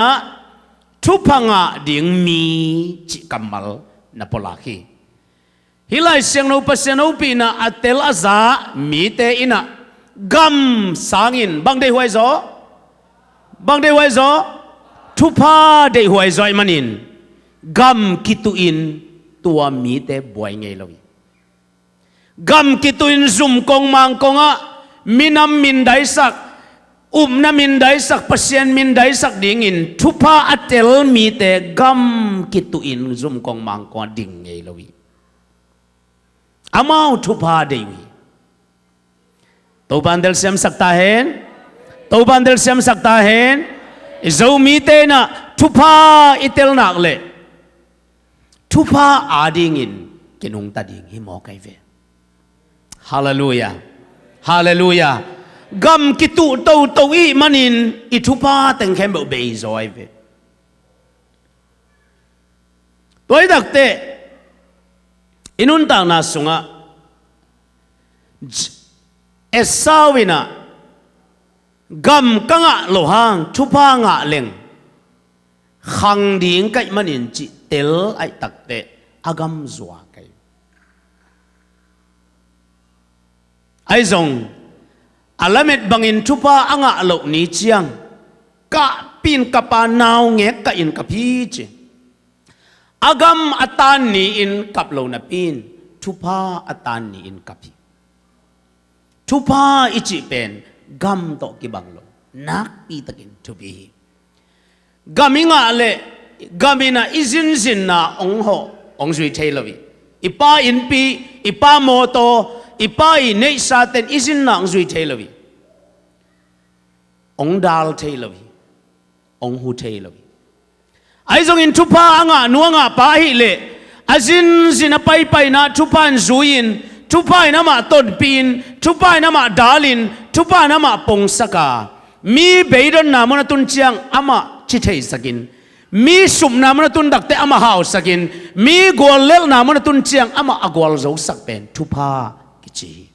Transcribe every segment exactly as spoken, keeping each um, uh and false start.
ah thupha ngah ding mi cih kammal na pualak hi. Hih Lai Siangtho Pasian hopihna a tel a za mite in ah gam sangin bang deihhuai zaw? Bang deihhuai zaw? Thupha deihhuai zaw ahih manin gam kituhin tua mite buai ngei lo hi. Gam kituhin zum kongmang kongah minam mindaisak, upna mindaisak, Pasian mindaisak dingin thupha a tel mite gam kituhin zum kongmang kongah ding ngei lo hi. Amau thupha deih uh hi. Topa'n telsiamsak ta hen. Topa'n telsiamsak ta hen. I Zomite in ah thupha i tel nak leh thupha adingin kinungta ding hi mawk ahi ve. Halleluiah. Halleluiah. Gam kituh toto i hih manin i thupha teng khempeuh bei zaw ahi ve. Tua hi takteh i nuntakna sungah Esau in ah gam ka ngah loh hang thupha ngah leng khang ding ka hih manin cih tel ahih takteh a gam zuak ahi. Ahi zong a lamet bangin thupha a ngah loh ni ciang ka pi'n kap a, naungek ka in kap hi ci. A gam a tan ni-in kap lo napi-in thupha a tan ni-in kap hi. Thupha i cih pen gam tawh kibang lo, nakpi takin thupi hi. Gam i ngah leh gam in ah i zinzinna hong hawh, hong zui thei lo hi. I pa innpi, i pa mawtaw, i pa i neihsa ten i zinna hong zui thei lo hi. Hong dal thei lo hi. Hong hu thei lo hi. Ahi zongin thupha a ngah nu a ngah pa ahih leh a zinzin a paipaina thupha in zui-in, thupha in amah tonpih-in, thupha in amah dal-in, thupha in amah pongsak a, mi beidonna mun a tun ciang amah ci theisakin, mi supna mun a tun takteh amah hausakin, mi guallelhna mun a tun ciang amah a gualzosak pen thupha kici hi.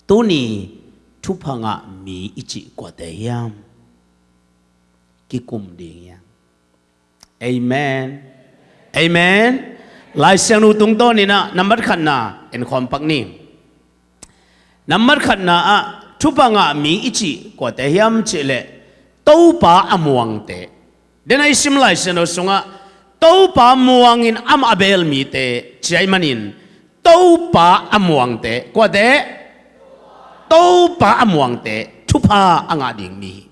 Tuni thupha ngah mi i cih kuate hiam? Kikum ding hiam? Amen. Amen. Lai Siangtho tungtawnin ah nambat khatna en khawm pak ni. Nambat khatna ah thupha ngah mi i cih kuate hiam cih leh Topa a muangte. Dena i sim Lai Siangtho sungah Topa muangin amah a beel mite ci ahih manin Topa a muangte, kuate? Topa a muangte thupha a ngah ding mi hi.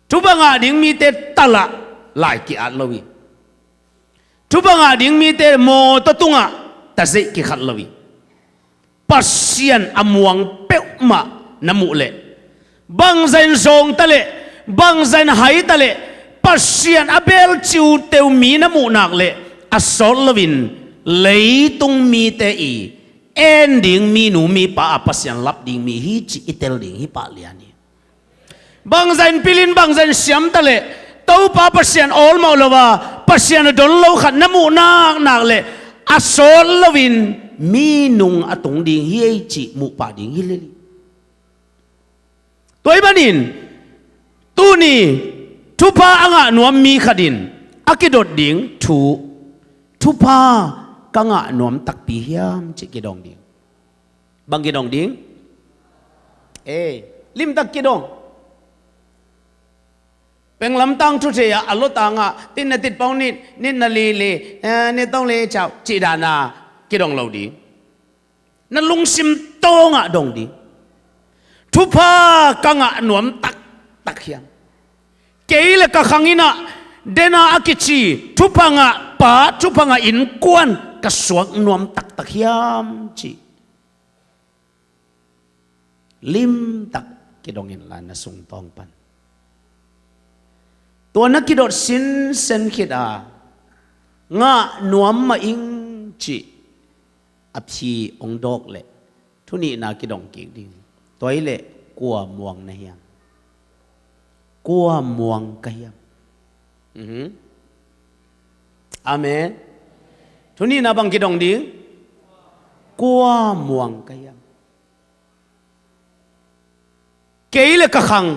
Thupha ngah ding mite talah lai ki-at lo hi. Thupha ngah ding mite mawtaw tungah tazeih kikhat lo hi. Pasian a muang peuhmah na muh leh, bangzah in zawng ta leh, bangzah in hai ta leh, Pasian a beel ciuteu mi na muh nak leh a sawt loin leitung mite i en ding minu mipa a Pasian lap ding mi hi cih i tel ding hi pah lian hi. Bangzah in pilin, bangzah in siam ta leh, Topa Pasian awlmawh lo a, Pasian a don lo khat na muh naknak leh a sawt loin mi nung a tung ding hi ei cih muh pah ding hi lel hi. Tua ahih manin tuni thupha a ngah nuam mi khat in a kidot ding thu, thupha ka ngah nuam takpi hiam cih kidong ding. Bang kidong ding? Eh, limtak kidong. Penglamtang thu thei-ah a lotang ah, tin na tit pong nit, nit na li li, eh, nit tong li ciau, cih dana kidong lo ding. Na lungsim tawngah dong ding. Thupha ka ngah nuam taktak hiam? Kei le ka khang in ah, dena a kici thupha ngah pa, thupha ngah innkuan ka suak nuam taktak hiam cih limtak kidong inla na sungtawng pan. Tua na kidot sinsen khit a ngah nuam mah ing cih a phi hong dawk leh thu nihna kidong kik ding. Tua hi leh kua muang na hiam? Kua muang ka hiam? Mhm. Amen. Thu nihna bang kidong ding? Kua muang ka hiam? Kei le ka khang,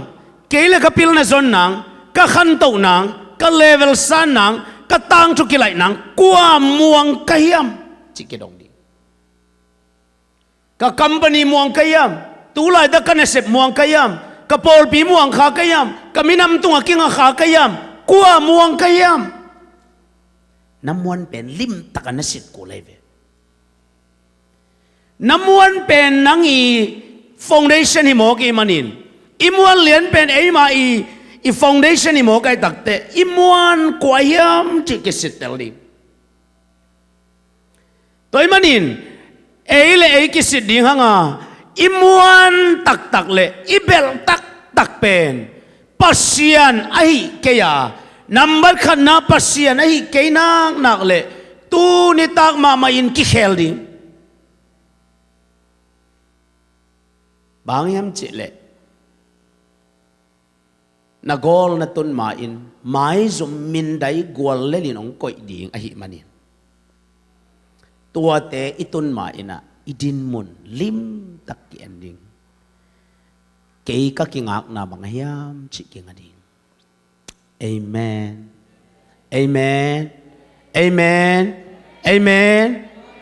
kei le ka pilna zon nang, Ka khantoh nang, ka level san nang, ka tangthu kilaih nang, kua muang ka hiam? Cih kidong ding. Ka company muang ka hiam? Tulaitak ka nasep muang ka hiam? Ka pawlpi muang kha ka hiam? Ka minam tungah kinga kha ka hiam? Kua muang ka hiam? Na muan pen limtak a na sit kul ahi ve. Na muan pen nang i foundation hi mawk i manin, i muan lian pen eima i, i foundation hi mawk ahi takte, i muan kua hiam cih kisittel ding. Tua i manin, ei le ei kisit ding hanga, i muan taktak le i belh taktak pen Pasian ahi kei a, nambat khatna Pasian ahi kei naknak le tuni tak mahmah in kikhel ding. Bang hiam cih leh, na gawl na tun ma-in maizum mindai gual lelin hong koih ding ahih manin, tuate i tun ma-in ah i dinmun limtak ki-en ding. Kei ka kingakna bang a hiam cih kinga ding. Amen. Amen. Amen. Amen.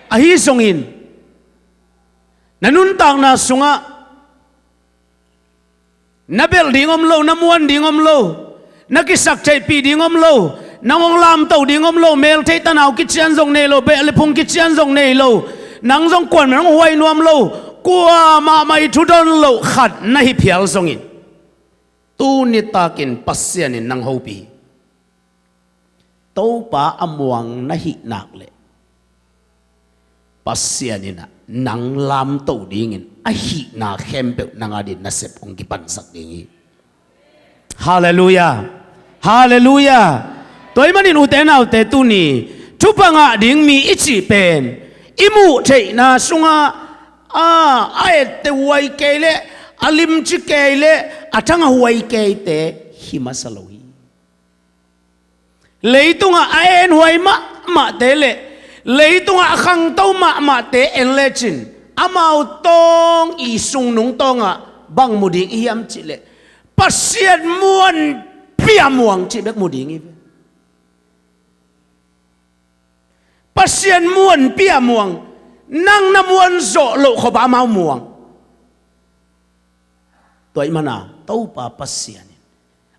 Ahi zongin, na nuntakna sungah na belh ding om lo, na muan ding om lo, na kisaktheihpih ding om lo, nang hong lamtoh ding om lo, meltheih tanau kician zong nei lo, beh le phung kician zong nei lo, nang zong kuaman hong huai nuam lo, kuamah mah i thudon loh khat na hi phial zongin, tuni takin Pasian in nang hopih hi. Topa a muang na hih nak leh, Pasian in ah nang lamto dingin a hihna khempeuh nang adin nasep hong kipansak ding hi. Halleluiah. Halleluiah. Tua ahih manin ute naute, tuni thupha ngah ding mi i cih pen i muh theihna sungah a, a etteh huai kei le, a limci kei le, a thangah huai keite hi masa lo hi. Leitungah a enhuai mahmahte le leitungah a khangto mahmahte en lecin, amau tawng i sungnung tawngah bang mu ding i hiam cih leh, Pasian muanpi a muang cih bek mu ding hi ve. Pasian muanpi a muang, nang na muan zawh loh khop ah amau muang. Tua ahih manin Topa Pasian in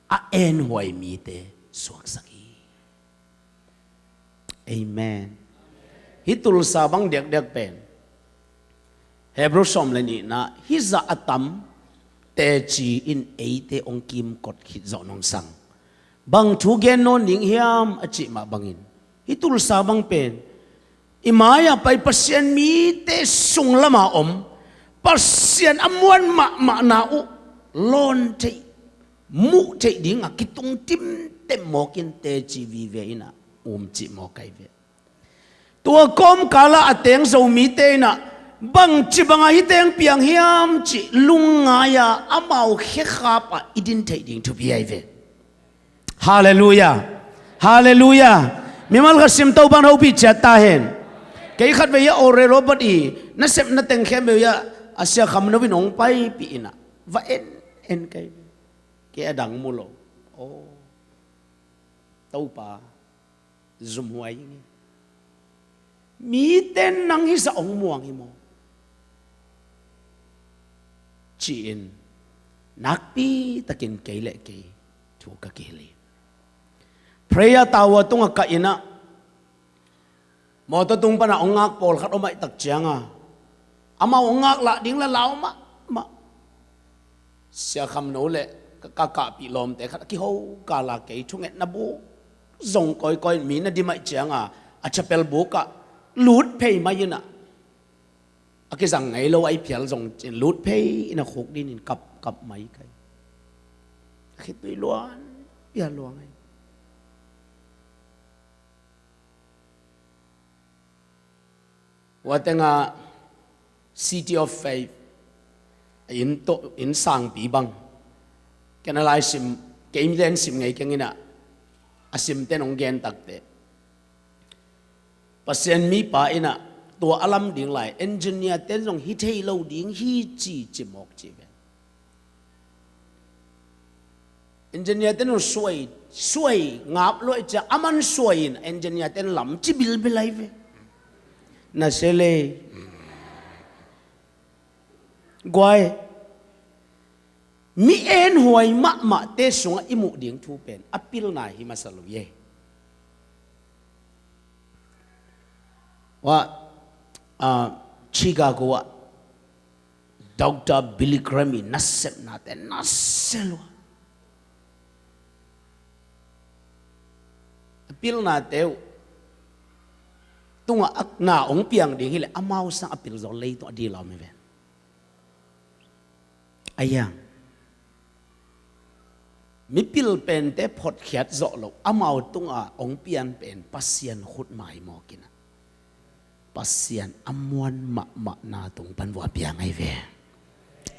a enhuai mite suaksak hi. Amen. Hih Tulsa bang diakdiak pen Hebrew sawm le nihna, hih zah a tam teci in eite hong kimkot khit zawh nong sang. Bang thu gen nawn ding hiam a cih mah bangin, hih Tulsa bang pen i mai-ah pai Pasian mite sung lama om, Pasian a muan mahmahna uh lawn theih, muh theih dingah kitung timtem mawkin teci vive in ah um cih mawk ahi ve. Tua kawmkalah a teng Zomite in ah bangci bangah hih teng piang hiam cih lungngai-a amau khekhap ah i din theih ding thupi ahi ve. Halleluiah. Halleluiah. Mimal khat sim, Topa'n hopih ciat ta hen. Kei khatvei ah Oral Roberts i nasepna teng khempeuh ah a Sia Kham No in hong paipih in ah va en en kei. Kei a dang mu lo. Aw, Topa, zumhuai ing e. Mite in nang hih zah hong muang hi maw, ci-in nakpitakin kei le kei thu ka kihilh hi. Prayer tower tungah ka in ah, mawtaw tung panah hong ngak pawlkhat om ahih tak cianga, amau hong ngak lah ding la lau mahmah. Sia Kham No le ka, ka kahpih lawmte khat a kiho kala kei thungetna buk zong kawikawi in mi na dim ahih cianga, a chapel bukah lut phei mai in ah, a kizang ngei lo ahih phial zong cin lut phei in a khuk dinin kap, kap mai kai. A khitui luan pia luang ai. Ua tengah City of Faith inn tawh, inn sangpi bang, ken a lai sim, kei len sim ngei keng in ah, a simte nong gen takte, Pasian mipa in ah tua a lam ding lai engineer ten zong hi thei lo ding hi ci, ci mawk ci ve. Engineer ten un suai, suai ngap luai cia, aman suai in engineer ten lam ci bilbil lai ve. Na se lei. Guai, mi enhuai mahmahte sungah i muh ding thu pen a pilna hi masa lo ye. Wa, ah, Chicago ah Doctor Billy Graham i nasepnate nasia lua. A pilnate uh tungah a na ong piang ding hileh amau sang a pil zaw leitung a dil a om hi ven. A hiang. Mipil pente photkhiat zawh loh, amau tungah ong pian pen Pasian khut mai mawk in ah, Pasian a muan mahmahna tung pan vua piang ahi ve.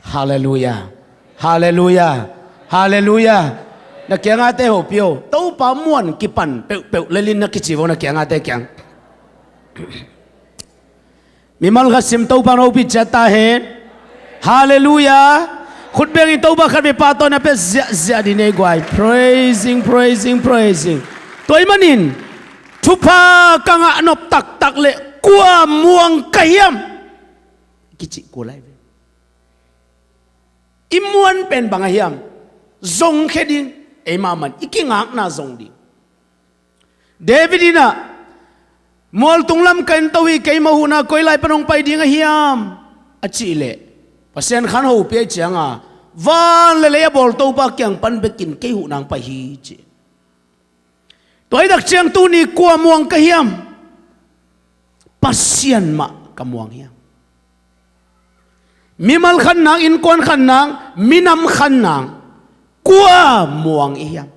Halleluiah. Halleluiah. Halleluiah. Na kiangate hopih o, Topa muan kipan peuhpeuh lelin na kici vo, na kiangate kiang. Mimal khat sim, Topa in hopih ciat ta hen. Halleluiah. Khut bengin Topa khat vei pahtawi na pia ziahziah dih nei guai. Praising, praising, praising. Tua ahih manin thupha ka ngah nop taktak leh kua muang ka hiam? Kicih kul lai ve. I muan pen bang a hiam? Zongkhia ding. Eimah man i kingakna zong ding. David in ah, mualtung lam ka ento hi, keimah huhna koi lai pan hong pai ding a hiam? A cih leh Pasian khan hopih ahih ciangin, van le lei a bawl Topa kiang pan bekin kei huhna hong pai hi ci. Tua hi tak ciang tuni kua muang ka hiam? Pasian mah ka muang hiam? Mimal khan nang, innkuan khan nang, minam khan nang, kua muang i hiam?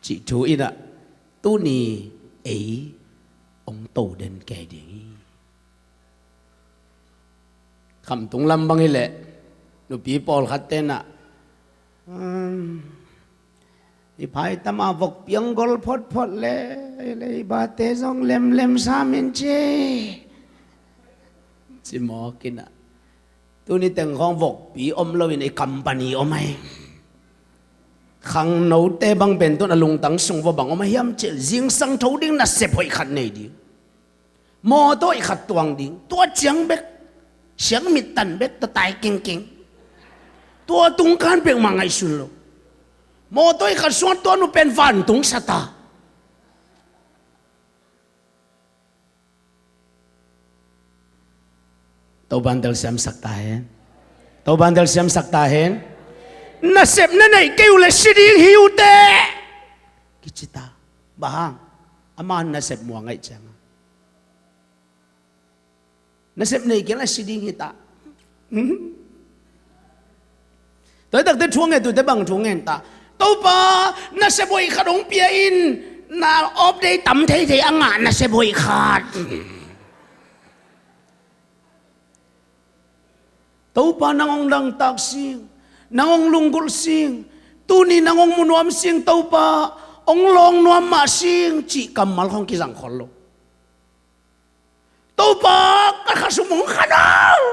Cih thu in ah tuni ei hong to den kei ding hi. Khamtung lam bang hileh nupi pawlkhat ten ah, um, i phaitam a vokpi hong gol photphot le leibate zong lemlem sam in ci, ci mawk in ah. Tuni teng khawng vokpi om loin ei company om ahi. Khangnote bang pen tun a lungtang sung vua bang om a hiam cih leh zingsang tho ding nasep hoih khat nei ding. Mawtaw hoih khat tuang ding. Tua ciang bek siang mit tan bek, tua tai kengkeng. Tua tungkan bek mah ngaihsun lo. Mawtaw hoih khat sungah tua nu pen vantung sa ta. Topa'n telsiamsak ta hen. Topa'n telsiamsak ta hen. Nasep na neih kei uh leh si ding hi uh teh, kici ta. Bang hang? Ama nasep muang ahih ciangin. Nasep neih kei leh si ding hi ta. Tua hi takte thu a ngen, tuate bang thu ngen ta? Topa, nasep hoih khat hong pia in, na off day tam theithei a ngah nasep hoih khat. Topa, nang hong dangtak sing, nang hong lunggulh sing, tuni nang hong mu nuam sing, Topa, hong lawng nuam mah sing, cih kammal khawng kizang khol lo. Topa, ka khasum hong khan o.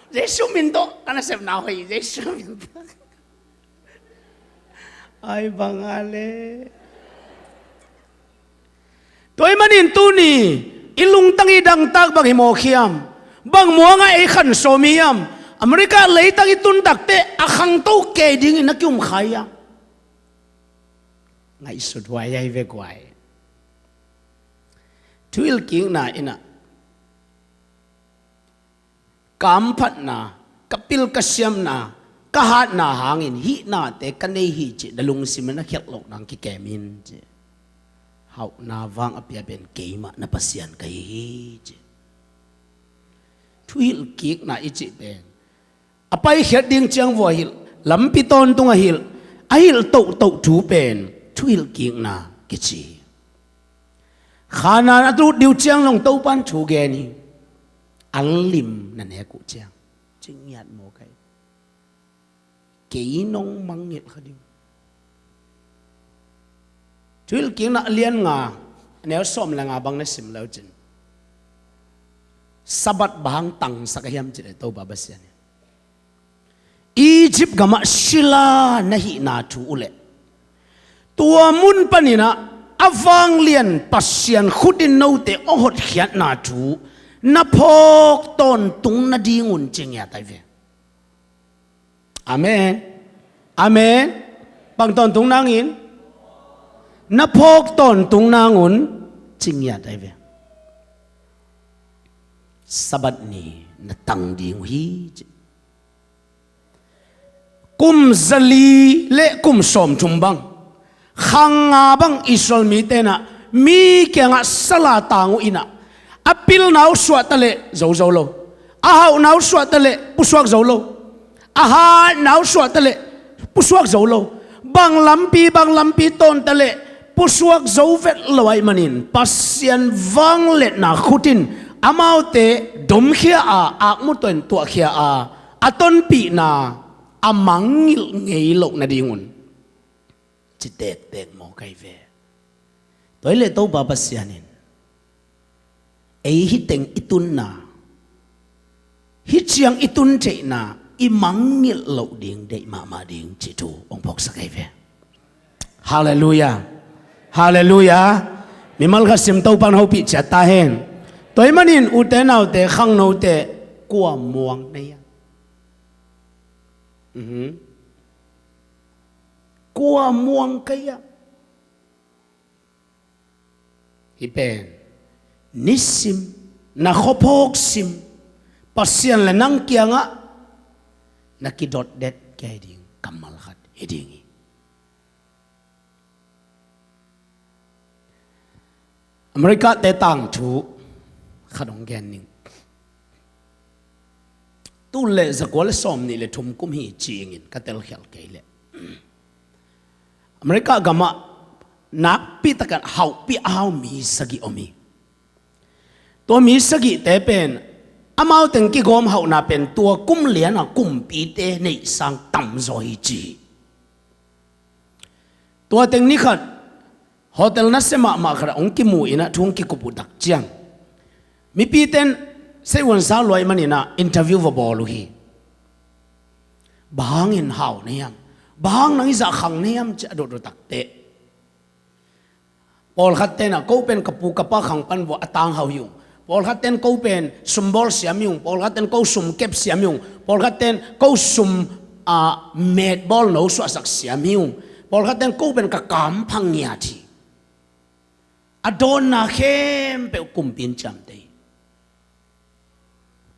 Jesu min tawh ka nasepna hoih, Jesu min tawh. Ai bang a le. Tua ahih manin tuni i lungtang i dangtak bang hi mawk hiam? Bang muang a ei khan sawm hiam? America leitang i tun takte a khangto kei dingin na ki-um kha hiam? Ngaihsut huai ahi ve guai. Thuhilhkikna in ah ka hamphatna, ka pil ka siamna, ka hatna hangin hih nate ka nei hi cih na lungsim ah na khialh loh nang kikem in ci. Hauhna vang a pia pen keimah na Pasian ka hi hi ci. Thuhilhkikna i cih pen a paikhiat ding ciang vua hilh, lampi tawntung a hilh, a hilh tohtoh thu pen thuhilhkikna kici hi. Khanaan a lut ding uh ciang zong Topa'n thu gen hi. An lim na nek uh ciang, ci ngiat mawk hi. Kei nong mangngilh kha ding. Thuhilhkikna a lian nga, a neu sawm le nga bang na sim le uh cin, Sabbath bang hang tangsak a hiam cih leh Topa Pasian in, Egypt gamah sila na hihna thu uh leh tua mun paninah a vanglian Pasian khut in note hong hotkhiatna thu na phawk tawntung nadingun ci ngiat ai ve. Amen. Amen. Bang tawntung nangin? Na phawk tawntung nangun ci ngiat ai ve. Sabbath ni na tang ding uh hi ci. Kum zali le kum sawmthum bang, khang nga bang Israel mite inah mi kiangah sala tang uh inah, a pilna uh suahta leh zo zo lo, a hauhna uh suahta leh pusuak zo lo, a hatna uh suahta leh pusuak zo lo, bang lampi bang lampi tawnta leh pusuak zo vet lo ahih manin Pasian vangliatna khut in amaute domkhia a, akmu tawh in tuahkhia a, a tonpihna a mangngilh ngei loh nadingun ci tektek mawk ai ve. Tua hi leh Topa Pasian in ei hih teng i tunna, hih ciang i tun theihna i mangngilh loh ding deih mahmah ding cih thu hong phawksak ai ve. Halleluiah. Halleluiah. Mimal khat sim, Topa in hopih ciat ta hen. Tua ahih manin ute naute, khangnote, kua muang na hiam? Mhm. Kua muang ka hiam? Hih pen nisim na khuaphawk sim, Pasian le nang kiangah na kidotdet kei ding kammal khat hi ding hi. America-te tangthu khat hong gen ning. Tul le zakua le sawmnih le thum kum hi ci-ingin ka telkhial kei leh, America gamah nakpi takin hauhpi a hau mi sagih om hi. Tua mi sagihte pen amau teng kigawm hauhna pen tua kum liana kumpite neihsang tamzaw hi ci hi. Tua teng ni khat hotel nasia mahmah khatah hong kimu inah thu hong kikup uh tak ciang, mipite in seihuansa luai maninah interview va bawl uh hi. Bang hangin hau na hiam? Bang hang nang i zah khang na hiam? Ci a dot uh takteh, pawlkhatte inah ko pen ka pu ka pa khang pan vua a tanghau hi ung. Pawlkhatte in ko pen sumbawl siam hi ung. Pawlkhatte in ko sum kep siam hi ung. Pawlkhatte in ko sum, a, metbawl no suahsak siam hi ung. Pawlkhatte in ko pen ka kamphang ngiat hi. A dawnna khempeuh kumpi in ciamteh hi.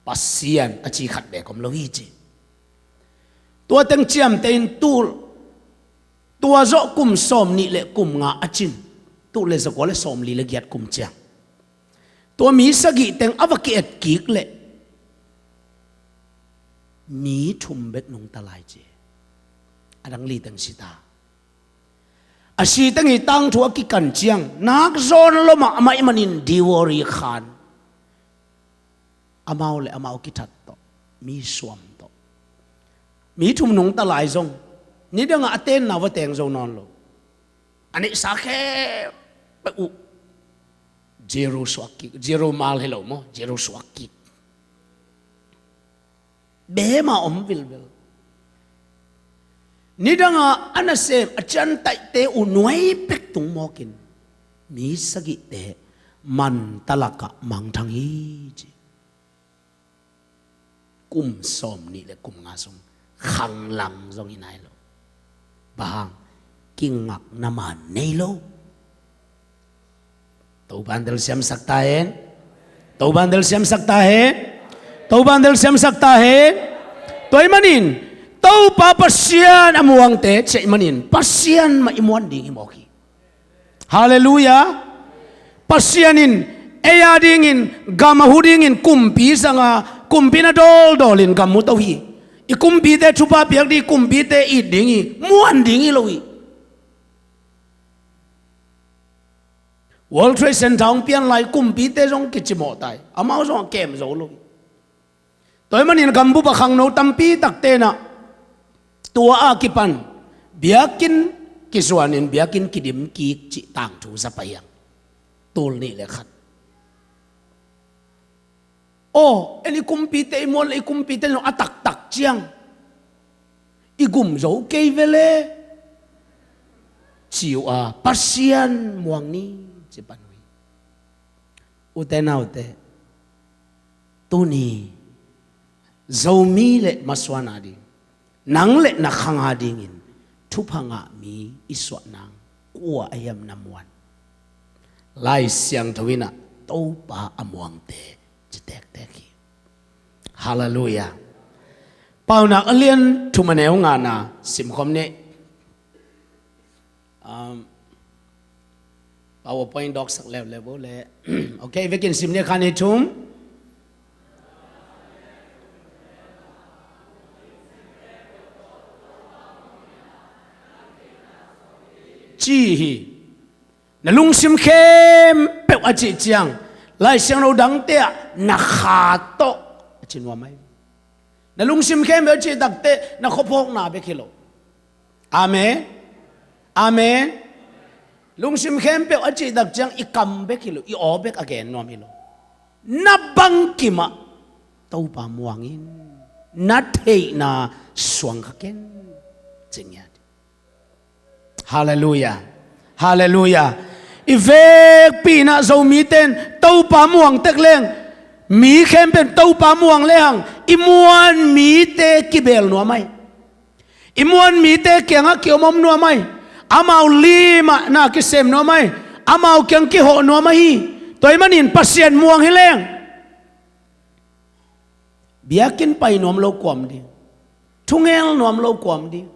Pasian a ci khat beek om lo hi ci. Tua teng ciamteh in tul, tua zawh kum sawmnih le kum nga a cin, tul le zakua le sawmli le giat kum ciang, tua mi sagih teng a va ki-et kik leh mi thum bek nungta lai ci. A dang li teng si ta. A si teng i tangthu a kikan ciang, nak zawn lo mahmah ahih manin Dewari khan amau le amau kithat tawh, mi suam tawh, mi thum nungta lai zong, nidangah a tenna va teng zo nawn lo. A neihsa khempeuh uh zero suak kik, zero mal hi lo maw, zero suak kik. Bema om vilvel. Nidangah a nasem a ciantaihte uh nuai pek tung mawkin mi sagihte manta lakah mangthang hi ci. Kum sawmnih le kum nga sung khanglang zong hi nai lo. Bang hang? Kingakna man nei lo. Topan telsiamsak ta hen. Topan telsiamsak ta hen. Topan telsiamsak ta hen. Tua ahih manin Topa Pasian a muangte ci ahih manin Pasian mah i muan ding hi mawk hi. Halleluiah. Pasian in ei a dingin gam a hu dingin kumpi zanga, kumpi na dawldawlin gam mu to hi. I kumpite thupha piak ding, kumpite it ding hi, muan ding hi lo hi. World Trade Center hong pian lai kumpite zong kicimawh tai. Amau zong a kem zo lo hi. Tua ahih manin gambup a khangno tampi takte inah tua a kipan biakinn kizuanin biakinn kidim kik cih tangthu za pai hiang. Tul nih le khat. Aw, en i kumpite i muan le i kumpite zong a taktak ciang i gum zo kei vele, ci uh a, Pasian muang ni, ci pan uh hi. Ute naute, tuni Zomi le masuan a ding, nang le na khang a dingin thupha ngah mi i suah nang kua a hiam na muan? Lai Siangtho in ah Topa a muangte ci tektek hi. Halleluiah. Paunak a lian thum a neu ngana simkhawm ni. Um, PowerPoint dawksak leuleu bo le. Ok, vekin sim ni khan hi thum. Ci hi. Na lungsim khempeuh a cih ciang, Lai Siangtho dangte ah na kha tawh a ci nuam ahi. Na lungsim khempeuh a cih takte na khuaphawkna bek hi lo. Amen. Amen. Lungsim khempeuh a cih tak ciang i kam bek hi lo, i aw bek a gen nuam hi lo. Na bangkim ah Topa muang in, na theihna suang kha ken, ci ngiat. Halleluiah. Halleluiah. I vekpi in ah Zomite in Topa muang tek leng, mi khempeuh in Topa muang lehang i muan mite kibel nuam ahi. I muan mite kiangah kiomom nuam ahi. Amau lim ah na kisem nuam ahi. Amau kiang kihawh nuam ahi. Tua ahih manin Pasian muang hi leng, biakinn pai nuam lo kuam ding, thungel nuam lo kuam ding.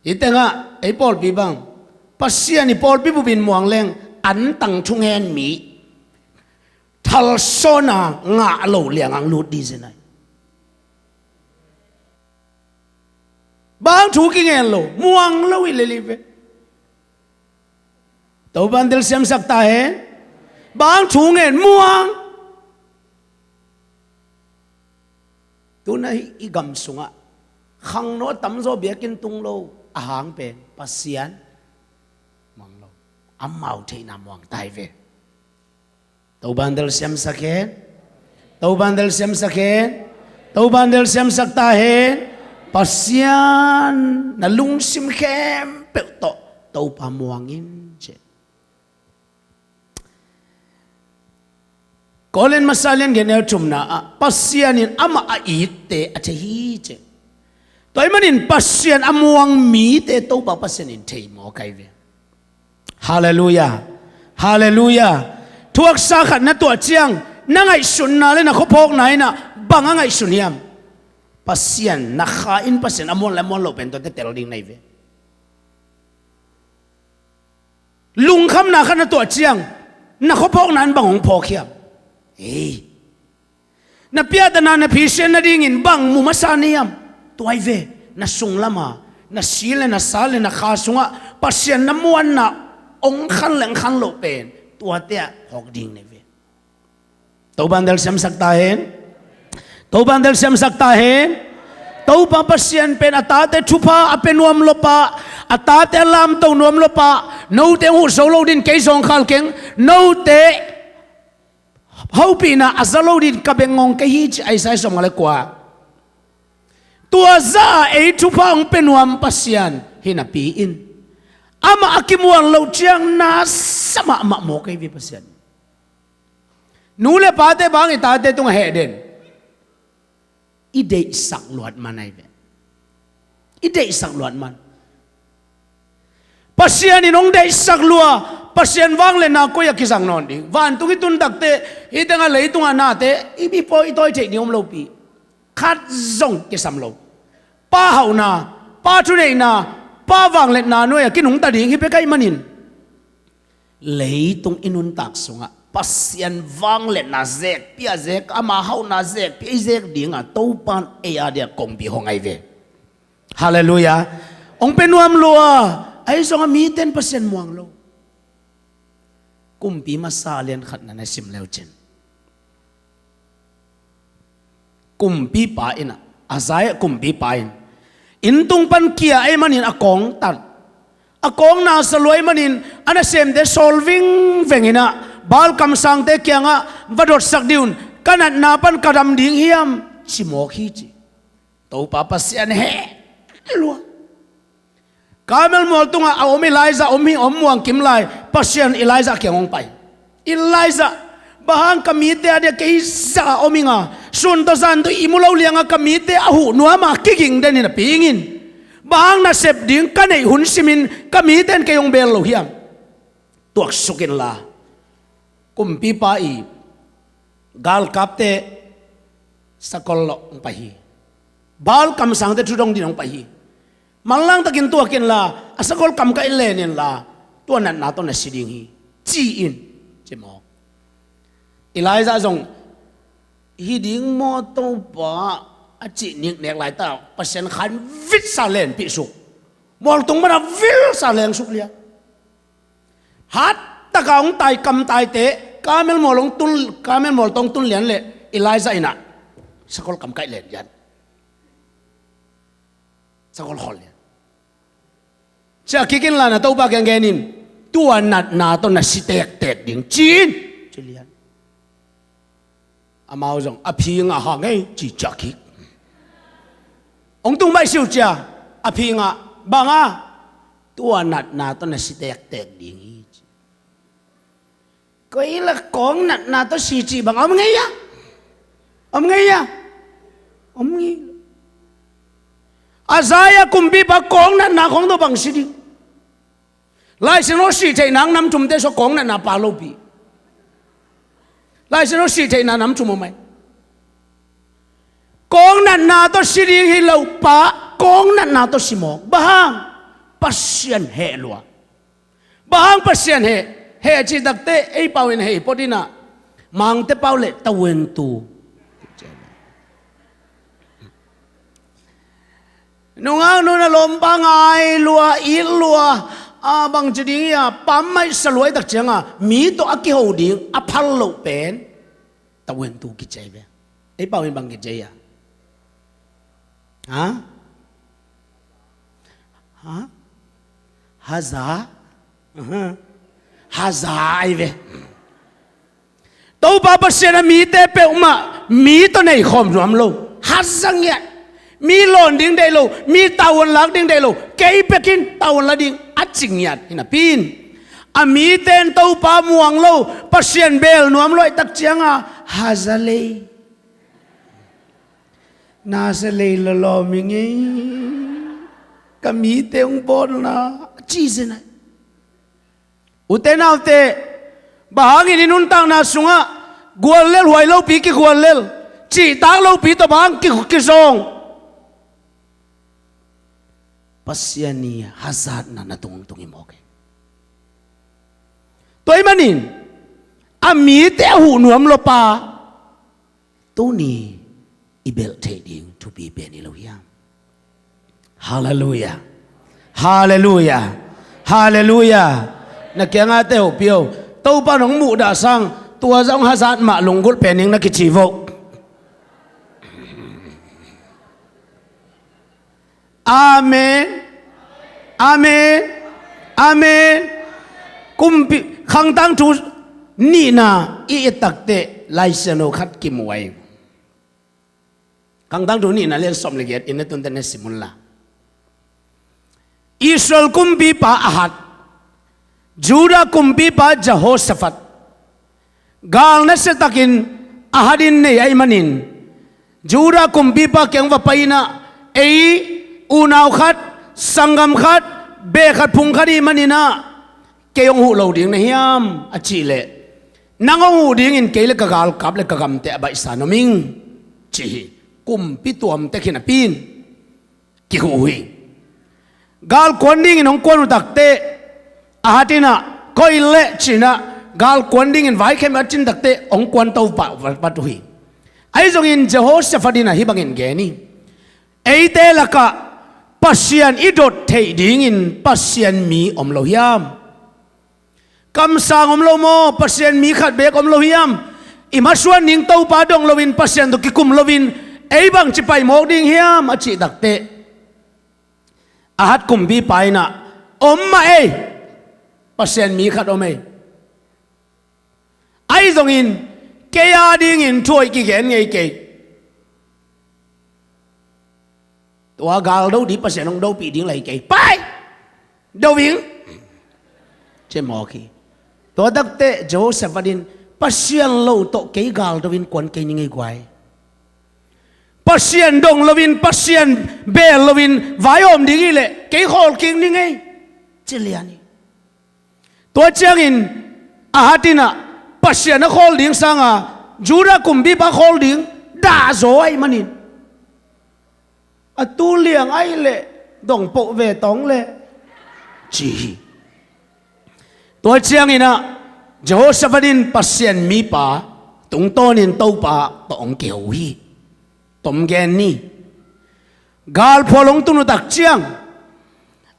Hih tengah ei pawlpi bang, Pasian i pawlpi bupin muang leng antang thungen mi, thalsawna ngah lo liang ang lut ding zen ahi. Bang thu kingen lo, muang lo hi lel hi ve. Topan telsiamsak ta hen. Bang thu ngen, muang. Tuna i gam sungah khangno a tamzaw biakinn tung lo a hang pen Pasian mang lo, amau theihna muang ta hi ve. Topan telsiamsak hen. Topan telsiamsak hen. Topan telsiamsak ta hen. Pasian na lungsim khempeuh tawh Topa muang in, ci. Korin masa lian giat neu thumna ah Pasian in amah a itte a thei hi, ci. Tua ahih manin Pasian a muang mite Topa Pasian in thei mawk ahi ve. Halleluiah. Halleluiah. Thuaksa khat na tuah ciang na ngaihsutna le na khuaphawkna in ah bang a ngaihsun hiam? Pasian na kha in Pasian a muan le a muan lo pen tuate tel ding na hi ve. Lungkhamna khat na tuah ciang na khuaphawkna in bang hong phawk hiam? Ei, na piahtana, na phisian nadingin bang mu masa na hiam? Tua hi ve, na sunglam a, na si le na sa le na kha sungah Pasian na muanna hong khan le hong khan loh pen tuate ah phawk ding na hi ve. Topan telsiamsak ta hen. Topan telsiamsak ta hen. Topa Pasian pen a tate thupha a pia nuam lo pa, a tate a lamto nuam lo pa, note hong huh zo lo dingin kei zong khal keng, note hopihna a za lo dingin ka beng ngong kei hi, ci Isaiah sawmnga le kua. Tua zah a ei thupha hong pia nuam Pasian hi napi in, amah a kimuan loh ciang na sa mahmah mawk ahi ve Pasian. Nu le pate bang i tate tungah heh den? I deihsak luat man ahi ve. I deihsak luat man. Pasian in hong deihsak lua, Pasian vangliatna koi ah kizang nawn ding? Vantung i tun takte, hih tengah leitungah nate i, i pawi i tawi theih ding om lopi. Khat zong kisam lo. Pa hauhna, Pa thuneihna, Pa vangliatna nuai-ah kinungta ding hi bek ahih manin, leitung i nuntak sungah Pasian vangliatna zekpih a zek, ama hauhna zekpih a i zek dingah Topan ei a dia kongpi hong ahi ve. Halleluiah. Hong pia nuam lua, ahi zongah mite in Pasian muang lo. Kumpi masa lian khatna na sim leu cin, kumpipa in ah, Isaiah kumpipa in, inntung pan kia ahih manin a kawng tan, a kawng nasa lua ahih manin a nasemte sawl vingveng in ah, Baal kamsangte kiangah va dotsak dih un, ka natna pan ka dam ding hiam, ci mawk hi, ci. Topa Pasian heh lua. Karmel mual tungah a om Elijah om hi, om muang kim lai, Pasian Elijah kiang hong pai. Elijah, bang hang ka mite a dia kei zah a om ing a, sun tawh zan tawh ihmu lo liang a ka mite a huh nuam a kiging den hi napi ing in, bang hang nasep ding ka neih hun simin ka mite in kei hong bel lo hiam? Tuaksuk inla, kumpipa i galkapte sakol lawh hong pai hi. Baal kamsangte thu dong dingin hong pai hi. Manlang takin tuak inla, a sakol kamkaih len inla, tua natna tawh na si ding hi, ci-in, ci mawk. Elijah zong, hi ding maw Topa, a cih niknek laitak Pasian khan vitsa lenpih suk. Mualtung mana vilsa lengsuk lian. Hat taka hong tai kamtaite, Karmel mual hong tun, Karmel mual tawh hong tun lian leh Elijah in ah sakol kamkaih len lian. Sakol khol lian. Ciah kik inla na Topa kiang gen in, tua natna tawh na si tektek ding, ci-in, ci lian. Amau zong, a phi ngah hang ei, ci ciah kik. Hong tung baih siu cia, a phi ngah, bang a, tua natna tawh na si tektek ding hi, ci. Koi la kong natna tawh si cih bang om ngei a? Om ngei a? Om ngei. Isaiah kumpipa kong natna khong tawh bang si ding? Lai Siangtho sih theihna nam thumte sua kong natna pa lopi. Lai Siangtho sih theihna nam thum om ai. Kong natna tawh si ding hi lo pa, kong natna tawh si mawk. Bang hang? Pasian heh lua. Bang hang Pasian heh, heh cih takte, ei pau in heh hi pawt in ah, Mangte pau leh tawentu. Nungak nu na lawmpa ngai lua, it lua, a bang ci ding hi a, pammaih sa lua i tak ciang a, mi tawh a kiho ding a phal loh pen tawentu kici ai ve. Ei pau in bang kici ai a? Ha? Ha? Haza? Aha. Haza ai ve. Topa Pasian a mite peuhmah mi tawh nei khawm nuam lo. Haza ngiat. Mi lawn ding deih lo, mi tavuan lak ding deih lo, kei pekin tavuan la ding a ci ngiat hi napi in, a mite in Topa muang lo, Pasian bel nuam lo i tak ciang a, haza lei. Nasa lei lawlawm i ngei, ka mite hong bawlna, ci zen ai. Ute naute, bang hangin i nuntakna sungah guallel huai lopi kiguallel, cihtak lopi tawh bang hang ki, kizawng? Pasian i hazatna na tung, tung hi mawk hi. Tua ahih manin, a mite a huh nuam lo pa, tuni i belh theih ding thupi pen hi lo hiam? Halleluiah. Halleluiah. Halleluiah. Na kiangah te hopih o. Topa nong muhdah sang, tua zah hong hazat mah lunggulh pen ing na kici vo. Amen. Amen. Amen. Kumpi, khangtang thu nihna i et takteh Lai Siangtho khat kimu ai. Khangtang thu nihna lian sawm le giat in na tunte na sim unla. Israel kumpipa Ahaz, Judah kumpipa Jehoshaphat, gal nasia takin Ahaz in nei ahih manin, Judah kumpipa kiang va pai in ah, ei unau khat, sanggam khat, beh khat phung khat i hih manin ah, kei hong huh lo ding na hiam a cih leh, nang hong huh dingin kei le ka galkap le ka gamte a baihsa nuam ing, ci hi. Kumpi tuamte khin a pi in kihuh uh hi. Gal kuan dingin hong kuan uh takteh, Ahaz in ah, koi leh ci in ah, gal kuan dingin vaikhem a cin takteh hong kuan to pah vat uh hi. Ahi zongin Jehoshaphat in ah hih bangin gen hi. Eite lakah Pasian i dot theih dingin Pasian mi om lo hiam? Kamsang om lo maw? Pasian mi khat beek om lo hiam? I masuan ding Topa dong loin, Pasian tawh kikum loin, ei bangci pai mawk ding hiam a cih takteh, Ahaz kumpipa in ah, om mah ei, Pasian mi khat om ei. Ahi zongin kei a dingin thu hoih kigen ngei kei. Tua gal do ding Pasian hong dopih ding lai kei. Pai! Do ing! Ci mawk hi. Tua takteh Jehoshaphat in, Pasian lo tawh kei gal do in kuan kei ning ei guai. Pasian dong loin, Pasian beel loin vai a om ding hi leh kei khawl kik ning ei, ci lian hi. Tua ciangin Ahaz in ah Pasian a khawl ding sanga Judah kumpipa khawl ding dahzaw ahih manin, a tu liang ahih leh dong poh ve tawng le, ci hi. Tua ciangin ah Jehoshaphat in Pasian mipa tungtawnin Topa tawh hong kiho hi. Tom gen ni. Galphual hong tun uh tak ciang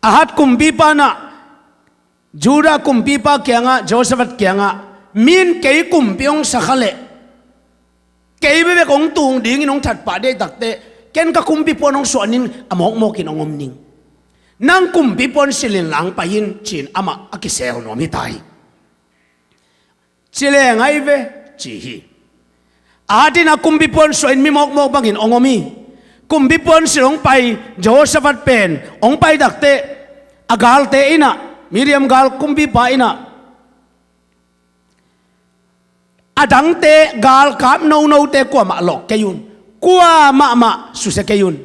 Ahaz kumpipa in ah Judah kumpipa kiangah, Jehoshaphat kiangah, mi in kei kumpi hong sa kha leh kei bekbek hong tung dingin hong that pah deih takteh ken ka kumpi puan hong suah ning, a mawkmawkin hong om ning. Nang kumpi puan silh in lang pai in, ci-in amah a kisel nuam hi ta hi. Ci leng ahi ve, ci hi. Ahaz in ah kumpi puan suah in mi mawkmawk bangin hong om hi. Kumpi puan silh hong pai Jehoshaphat pen hong pai takteh a galte in ah, Midian gal kumpipa in ah, a dangte galkap nonote kuamah lawh kei un, kuamah mah susia kei un.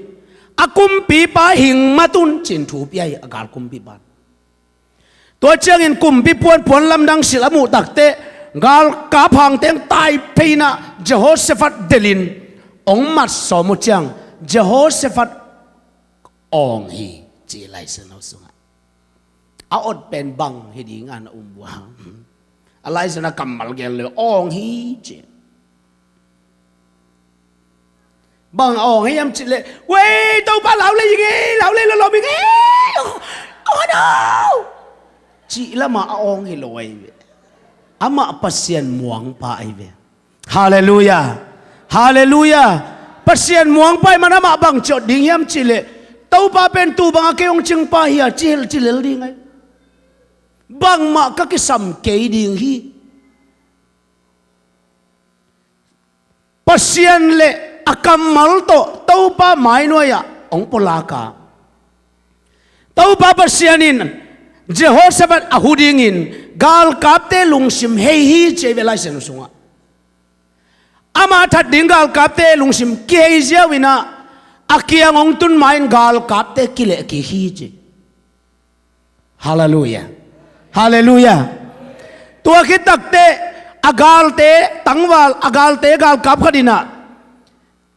A kumpipa hing mat un, ci-in thu pia hi a gal kumpipa in. Tua ciangin kumpi puan, puan lamdang silh a muh takteh galkap hangteng tai phei in ah Jehoshaphat delhin hong mat sawm uh ciang Jehoshaphat awng hi, ci Lai Siangtho sungah. A awt pen bang hi ding a na um uh a, a Lai Siangtho a kammal gen le awng hi, ci. Bang a awng hiam cih leh, wei, Topa lau lei ing ei, lau lei lawlawm ing ei, oh, oh no, cih lamah a awng hi lo ahi ve. Amah Pasian muangpa ahi ve. Halleluiah. Halleluiah. Pasian muangpa ahih man amah bang ciawt ding hiam cih leh, Topa pen tu bangah kei hong cingpa hi a, ci hel ci lel ding ahi. Bangmah ka kisam kei ding hi. Pasian le a kammal tawh Topa mainuai-ah hong pulak a, Topa Pasian in Jehoshaphat a hu dingin galkapte lungsim hei hi, ci ahi ve Lai Siangtho sungah. Ama that ding galkapte lungsim kihei ziau in ah, a kiang hong tun ma-in galkapte kileh kik hi, ci. Halleluiah. Halleluiah. Tua khit takteh a galte tangval, a galte galkap khat in ah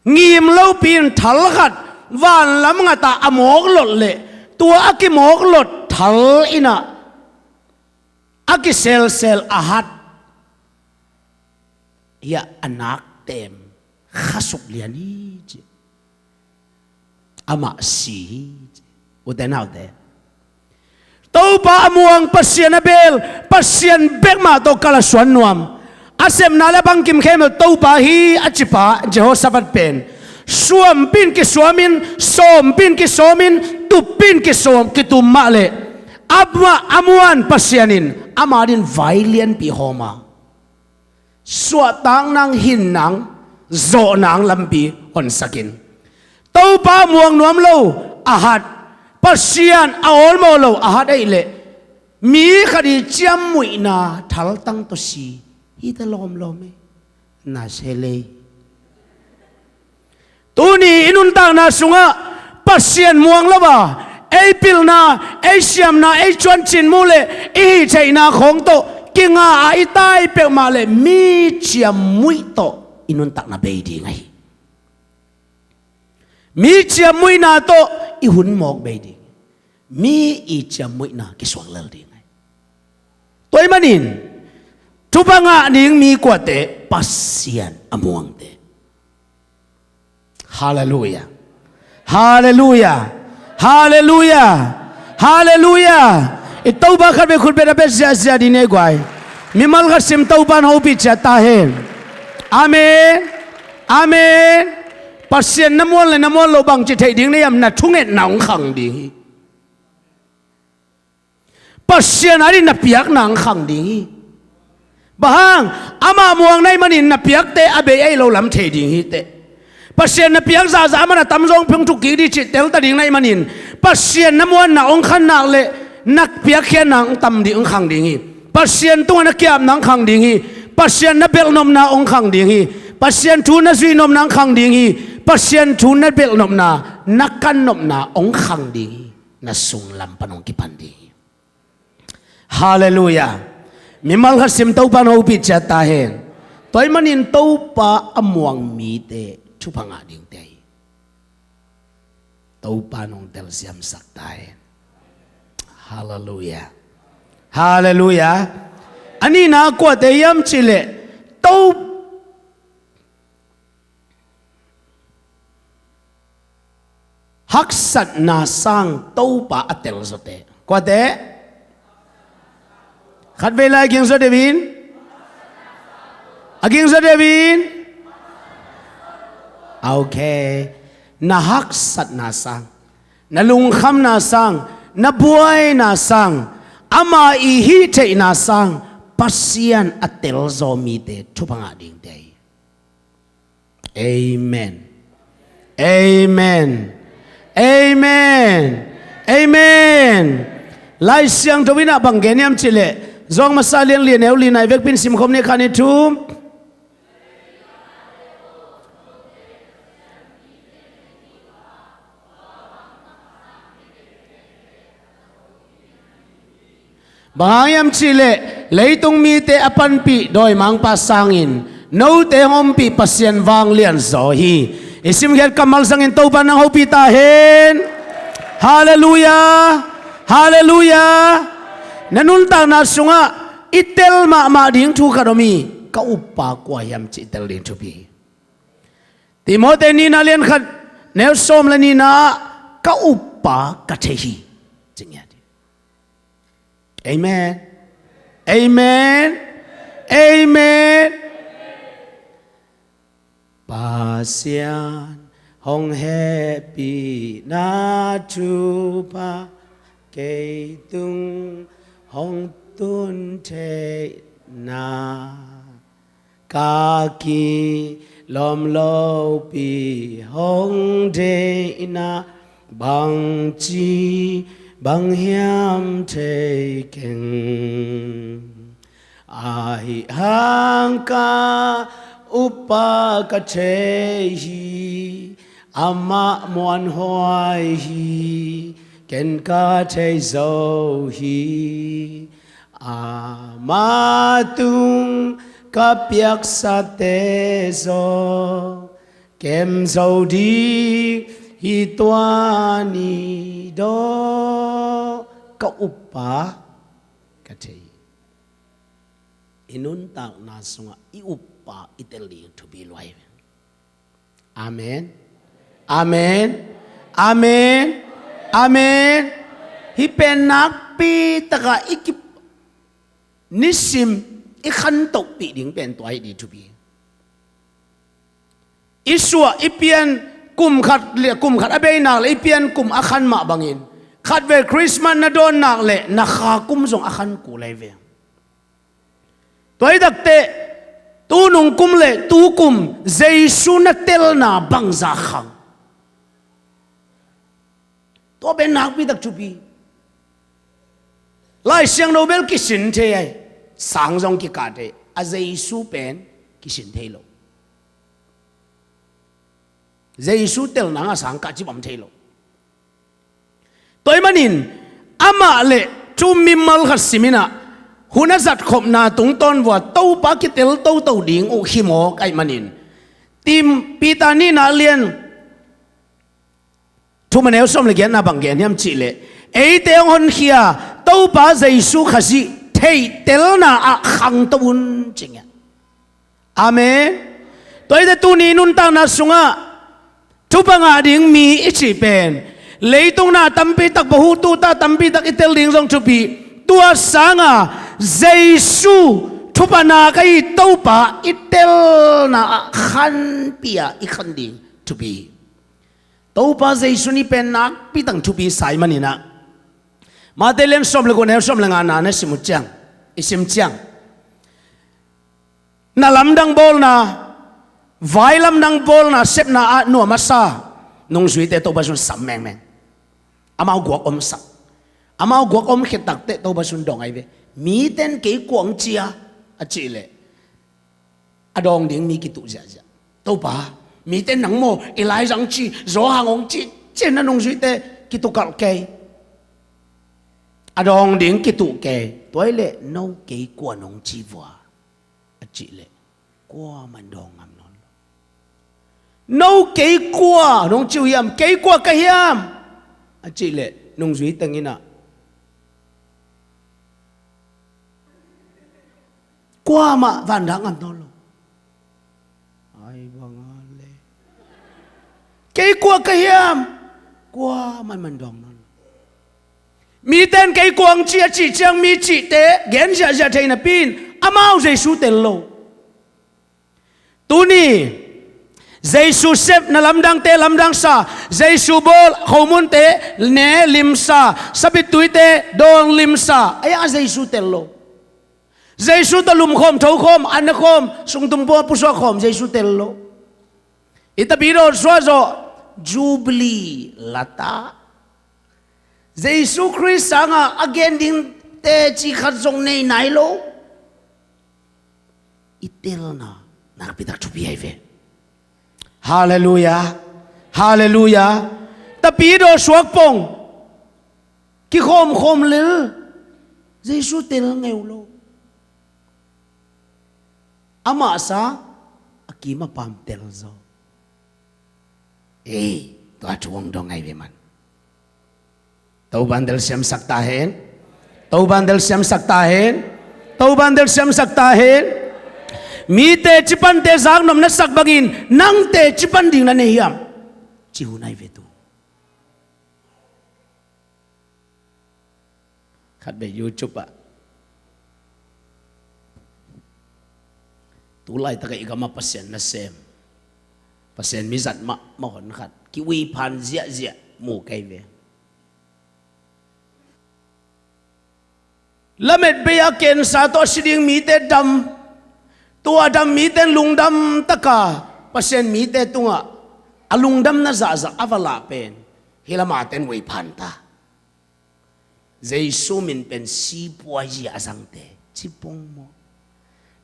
ngim lopi in thal khat vanlam ngatah a mawklot leh, tua a kimawklot thal in ah a kiselsel Ahaz hi a, a nak tem khasuk lian hi, ci. Amah si hi, ci. Ute naute, Topa a muang, Pasian a beel, Pasian bek mah tawh kal a suan nuam, a sepna le a bangkim khempeuh Topa hi a cipa Jehoshaphat pen suampi in kisuamin, sawmpi in kisawmin, tuppi in kisawm, kitum mah leh, amah a muan Pasian in ama adingin vai lianpi hawm a, suahtak nang, hin nang, zawh nang lampi honsak in, Topa muang nuam lo Ahaz, Pasian a awlmawh lo Ahaz ahih leh, mi khat i ciammuihna thaltang tawh si hi ta lawmlawm e. Na se lei. Tuni i nuntakna sungah Pasian muang lo a, ei pilna, ei siamna, ei cuancin muh le i hih theihna khawng tawh kinga a i tai peuhmah le mi ciammuih tawh i nuntakna bei ding ahi. Mi ciammuihna tawh i hun mawk bei ding. Mi i ciammuihna kisuak lel ding ahi. Tua ahih manin thupha ngah ding mi kuate? Pasian a muangte. Halleluiah. Halleluiah. Halleluiah. Halleluiah. I Topa khatvei khut beng a beng ziahziah dih ni ei guai. Mimal khat sim, Topa in hopih ciat ta hen. Amen. Amen. Pasian na muan le na muan loh bangci theih ding na hiam? Na thungetna hong khang ding hi. Pasian adingin na piakna hong khang ding hi. Bang hang? Amah muang na hih manin na piakte a bei ahih lo lam thei ding hi teh. Pasian na piak zahzah a man a tamzaw hong piang thuk kik ding cih telta ding na hih manin, Pasian na muanna hong khan nak le na piakkhiatna hong tam ding, hong khang ding hi. Pasian tungah na kiapna hong khang ding hi. Pasian na belhnopna hong khang ding hi. Pasian thu na zuihnopna hong khang ding hi. Pasian thu na belhnopna, na kannopna hong khang ding hi. Na sunglam pan hong kipan ding hi. Halleluiah. Mimal khat sim, Topa in hong hopih ciat ta hen. Tua ahih manin Topa a muang mite thupha ngah dingte hi. Topa in hong telsiamsak ta hen. Halleluiah. Halleluiah. A nihna kuate hiam cih leh, To haksatna sang Topa a telzawte. Kuate? Khatvei lai a gingzaw deuh in. A gingzaw deuh in. Ok. Na haksatna sang, na lungkhamna sang, na buaina sang, ama i hih theihna sang Pasian a telzaw mite thupha ngah dingte hi. Amen. Amen. Amen. Amen. Lai Siangtho in ah bang gen hiam cih leh, Zawng Masa lian li, neu li, nai vekpi in simkhawm ni, khat, nih, thum. Bang hang hiam cih leh, leitung mite a panpih dawimangpa sangin note hong ompih Pasian vanglian zaw hi. I simkhiat kammal zangin Topa in nang hopih ta hen. Halleluiah. Halleluiah. Na nuntakna sungah i tel mahmah ding thu khat om hi. Ka uppa kua hiam cih i tel ding thupi hi. Timote nihna lian khat, neu sawm le nihna ah, ka uppa ka thei hi, ci ngiat hi. Amen. Amen. Amen. Pasian hong hehpihna thupha kei tung hong tun theihna, ka kilawm lopi hong deihna bangci bang hiam thei keng. Ahih hang ka uppa ka thei hi, amah muanhuai hi, ken ka thei zo hi. Ama tung ka piaksate zaw kem zo ding hi tua ni daw. Ka uppa ka thei. I nuntakna sungah i uppa i tel ding thupi lua hi. Amen. Amen. Amen. Amen. Hih pen nakpi takah i ki, nisim i khantohpih ding pen tua hi ding thupi. I suah i pian kum khat le, kum khat a bei nak le i pian kum a khan mah bangin, khatvei Christmas na dawn nak le na kha kum zong a khan kul lai ve. Tua hi takteh, tunung kum le tu kum Jesu na telna bangzah khang? Tua pen nakpi tak thupi. Lai Siangtho bel kisin thei ai, sang zong kikah thei, a Jesu pen kisin thei lo. Jesu telna ngah sang kah cip om thei lo. Tua ahih manin, amah le thu mimal khat sim in ah, hun a zatkhopna tungtawn vua Topa kitel toto ding uh hi mawk ahih manin, Tim, Peter nihna lian thum a neu sawm le giatna bang gen hiam cih leh, eite hong honkhia Topa Jesu Khazih theihtelna ah khangto un, ci ngiat. Amen. Tua hi teh tuni nuntakna sungah thupha ngah ding mi i cih pen, leitung na tampi tak, bahutu ta tampi tak i tel ding zong thupi. Tua sanga Jesu thupha nak ahi Topa i telna ah khanpih a i khan ding thupi. Topa Jesu ni pen nakpi tak thupi sa ahih manin ah, Mate lian sawm le guk, neu sawm le ngana na sim uh ciang, i sim ciang, na lamdang bawlna, Vailam nang bawlna sepna ah nuam a sa nungzuite Topa Jesu'n sam mengmeng. Amau guak omsak. Amau guak om khit takteh Topa Jesu'n dong ahi ve. Miten kei kua hong ci a, a cih leh a dawng ding mi kituh ziahziah. Topa, miten nang maw, Elijah hong ci, Johan hong ci, ci-in a nungzuite kitukalh kei. A dawng ding kituh kei. Tua hi leh no kei kua nong ci vua, a cih leh kuaman dawng ngam nawn lo. No kei kua nong ci uh hiam, kei kua ka hiam, a cih leh nungzui teng in ah kuamah vandah ngam nawn lo. Ai bang a le, kei kua ka hiam, kuaman man dawng nawn lo. Miten kei kua hong ci a cih ciang mi cihte gen ziahziah thei napi in amau Jesu tel lo. Tuni Jesu sep na lamdangte lamdangsa, Jesu bawl khomunte ne limsa, sabittuite dawn limsa, a iang a Jesu tel lo. Jesu tawh lumkhawm, thokhawm, ankhawm, sungtum pua pusuak khawm Jesu tel lo. I Tapidaw suah zawh Jubilee lata, Jesu Khrist sangah a gen ding teci khat zong nei nai lo. I telna nakpi tak thupi ahi ve. Halleluiah. Halleluiah. Tapidaw suak pong kikhawmkhawm lel, Jesu tel ngeu lo. Amah sang a kim a pam tel zaw. Ei, tua thu hong dong ahi ve man. Topa'n telsiamsak ta hen. Topa'n telsiamsak ta hen. Topa'n telsiamsak ta hen. Mite cipante zaknop na sak bangin nangte cipan ding na nei hiam? Ci hun ahi ve tu. Khat vei YouTube ah tu laitak ah i gam ah Pasian nasem, Pasian mizat mahmah hon khat kiuiphan ziahziah mu kei ve. Lamet bei a kensa tawh a si ding mite dam, tua dam mite lungdam taka Pasian mite tungah a lungdamna zahzah a va lah pen hih lam a ten uiphan ta. Jesu min pen sipuazi a zangte ci pong maw?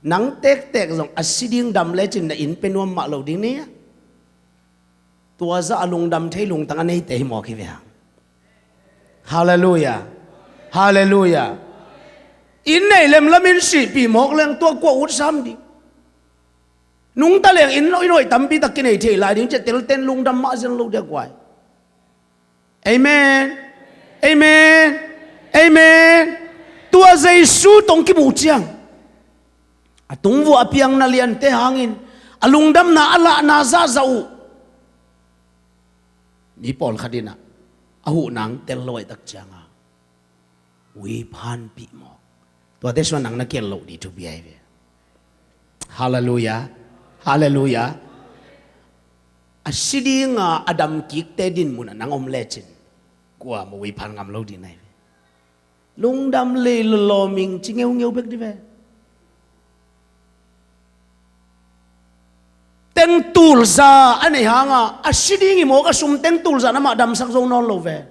Nang tektek zong a si ding dam lecin na inn pia nuam mah lo ding ni a, tua zah a lungdam thei lungtang a neite hi mawk hi ve hang. Halleluiah. Halleluiah. Inn nei lemlam in sihpih mawk leng tua kua ut sam ding? Nungta leng inn hoih tampi tak kinei thei lai ding, cia telten lungdam mah zen lo dia guai. Amen. Amen. Amen. Tua Jesu tawh hong kimuh ciang a tungvua a piang na liante hangin a lungdamna a lahna zahzah uh mi pawlkhat in ah a huhna hong tel lo ahih tak cianga uiphanpih mawk. Tuate suan nang na kial loh ding thupi ahi ve. Halleluiah. Halleluiah. A si dinga a damkikte dinmun ah nang om lecin kuamah uiphan ngam lo ding na hi ve. Lungdam lei lawlawming ci ngeungeu bek ding ve. Tengtulza a nei hanga a si ding i mawk a sum tengtulza namah damsak zo nawn lo ve.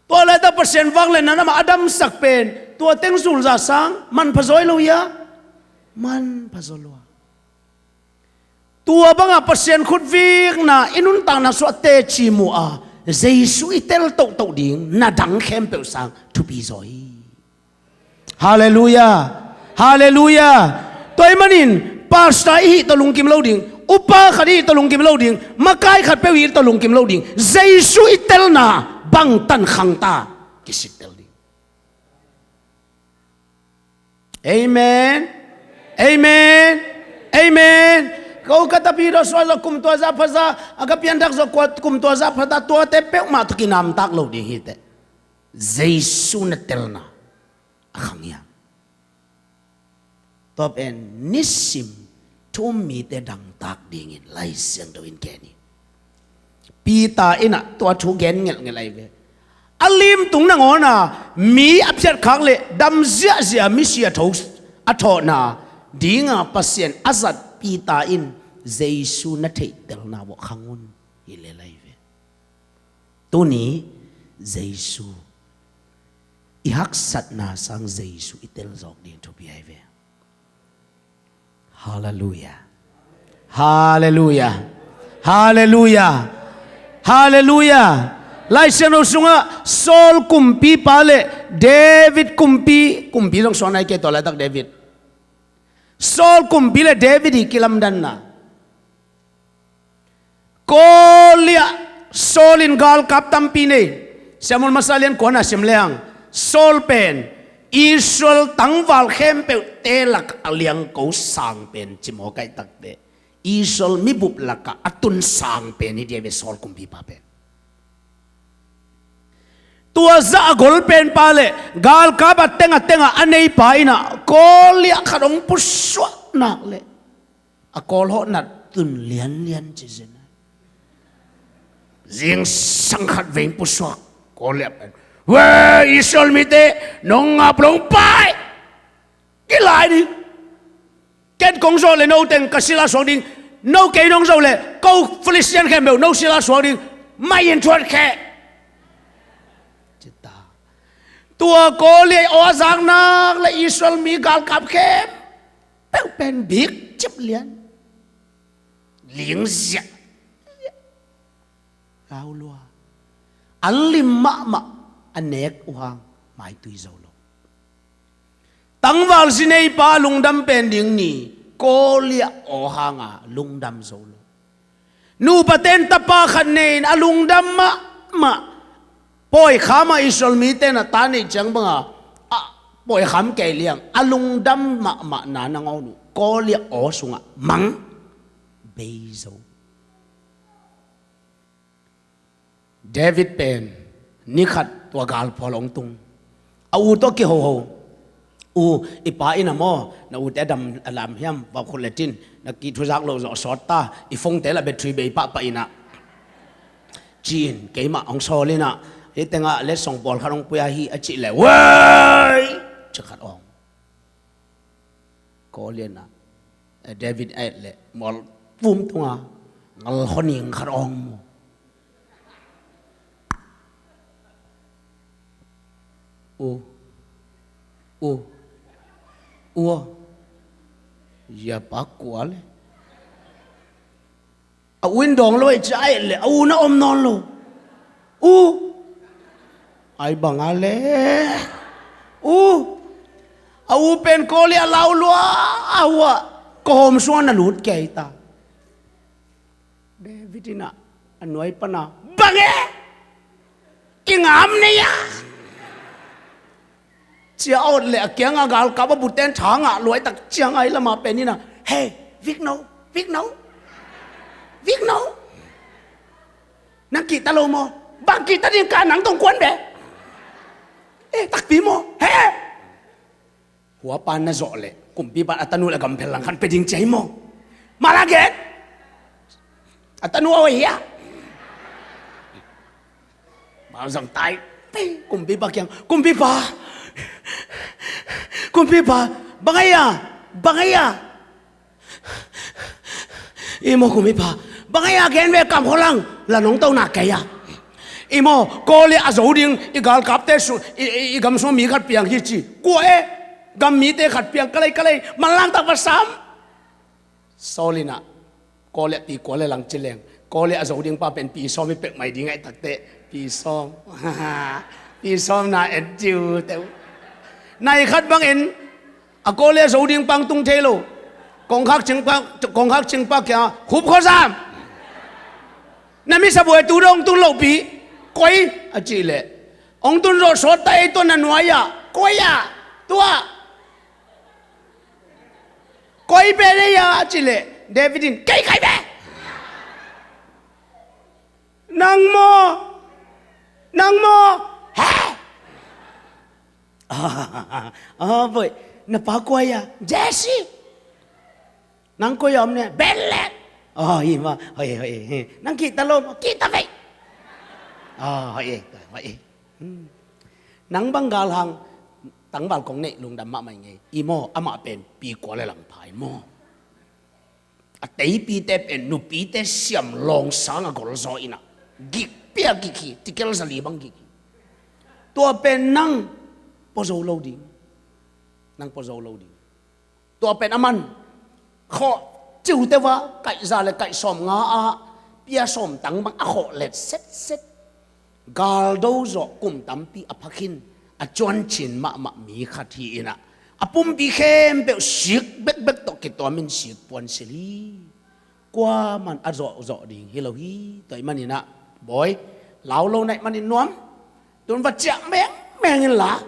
Tua laitak Pasian vangliatna namah a damsak pen tua tengtulza sang manpha zaw hi lo hia? Manpha zaw lua. Tua bangah Pasian khutvikna i nuntakna suah teci muh a Jesu i tel tohtoh ding na dang khempeuh sang thupi zaw hi. Halleluiah. Halleluiah. Tua ahih manin pastor i hih tawh lungkim lo ding, upa khat i hih tawh lungkim lo ding, makai khat peuh i hih tawh lungkim lo ding. Jesu i telna bangtan khangta kisik tel ding. Amen. Amen. Amen. Ko ka Tapidaw suah zawh kum tua zah pha zah, a ka pianthak zawh kum tua zah pha zah, tuate peuhmah tawh kinamtak lo ding hi teh. Jesu na telna a khang hiam? Tua pen nisim thu um mite dangtak dingin Lai Siangtho in gen hi. Peter in ah tua thu gen ngelhngelh ahi ve. A limtung nangawn a mi a phiatkhak leh dam ziahziah misi a tho a thawhna dinga Pasian a zat Peter in Jesu na theihtelna uah khang un hi lel ahi ve. Tuni Jesu i haksatna sang Jesu i tel zawk ding thupi ahi ve. Halleluia. Halleluia. Halleluia. Halleluia. Laisiangtho sungah Saul kumpipa le David kumpi, kumpi zong suang nai kei tua laitak David. Saul kumpi le David i kilamdanna. Goliath, Saul in galkap tampi nei. Samuel masa lian kuana sim leng Saul pen Israel tangval khempeuhte lak a liangko sang pen ci maw kaihtakte. Israel mibup lakah a tun sang pen hi dia ve Saul kumpipa pen. Tua zah a gol penpa le galkap a teng a teng a a neipa inah Goliath khat hong pusuah nak leh a kawlhawh nat tun lianlian ci zen a. Zingsang khat veng pusuak Goliath pen, we Israel mite nong ngap lo pai. Kilai ding. Ken kong zawh le no teng ka sila suak ding. No kei nong zawh le ko Philistine khempeuh no sila suak ding. Mai in thuat khe. Cita. Tua Goliath aw a zak nak le Israel mi galkap khempeuh pen bik cip lian. Lingziah. Lau lua. An lim mahmah a nek uh hang maitui zo lo. Tangval zi neipa lungdam pen ding ni Goliath aw hanga lungdam zo lo. Nupa ten tapa khat nei in a lungdam mahmah. Pawikham ah Israel mite na ta neih ciang banga a pawikham kei liang a lungdam mahmah na nangawn uh Goliath aw sungah mang bei zo. David pen nikhat tua galphual hong tung. A u tawh kihoho. U, i pa in a maw, na ute a dam a lam hiam, va khut le tin, na kithuzak lo zawh sawt ta, i phone te la battery bei pahpah inah. Ci-in keimah hong sawl inah, hih tengah letsong pawl khat hong pui a hi a cih leh, wei! Ci khat awng. Goliath ah, eh, David a et leh mual pum tunga ngal khuaning khat awng mu. U, u, u aw. Ia pa kua le. A u in dawng lo ei ci a et leh a u na om nawn lo. U. Ai bang a le. U. A u pen Goliath a lau lua a hua. Kawm sungah na lut kei ta. David inah a nuai pana bang e. Kingam nei a. Cia a ot le a kianga galkap a buten tha ngah luaitak cianga i lama pen ina. Hei, Vikno, Vikno, Vikno. Nang kihta lo maw? Bang kihta ding ka nang tong kuan be. Eh, takpi maw? He. Huapa na zawh leh kumpipa a tanu le gamphel lang khan pe ding cia hi maw? Mala gen. A tanu a oi hia. Mau zang tai. Pei, kumpipa kiang. Kumpipa. Kumpipa. Bang a ia. Bang a ia. I maw kumpipa. Bang a ia gen ve kam kho lang. La nong tau na kei a. I maw Goliath a zo ding i galkapte su i, i, i gam sung mi khat piang hi ci. Kua e. Gam mite khat piang kalei kalei. Manlang tak va sam. Saul ina. Goliath pi kua le lang ci leng. Goliath a zo ding pa pen pi sawm i pek mai ding aih takte. Pi sawm. Pi sawm na en tiu teu. Nai khat bang en. A Goliath a zo ding pang tung thei lo. Kongkhak cing pa, kongkhak cing pa kia. Hup kho zam. Na mi sa buai tu dong tung lo pi. Koi. A ci le. Ong tun zo sawt ta ei tua na nuai a. Koi a. Tua. Koi pen ei a ci le David in kei kai be. Nang maw. Nang maw. He. Ah, boy. Na pa kua ia. Jesse. Nang kua ia om ne. Benlet. Oh, i ma. Hoi, hoi. Nang kihta lo maw. Kihta vei. Ah, hoi, hoi. Hmm. Nang bang galhang tangval kong neih lungdam mahmah ing ei. I maw amah pen pi kua le lang pha i maw. A teipite pen nupite siam lawng sanga golzaw inah gik pia gik hi, tikel zali bang gik hi. Tua pen nang pua zo lo ding. Nang pua zo lo ding. Tua pen a man khawh ciute va kaih za le kaih sawm nga ah pia sawm tang bang a khawh let setset. Galdo zawh kum tampi a phakhin a cuancin mahmah mi khat hi inah a pumpi khempeuh sik bekbek tawh kituamin sik puan sil hi. Kuaman a zawhzawh ding hi lo hi. Tua ih maninah bawi lau lo naih manin nuam. Tun va ciah mengmeng inla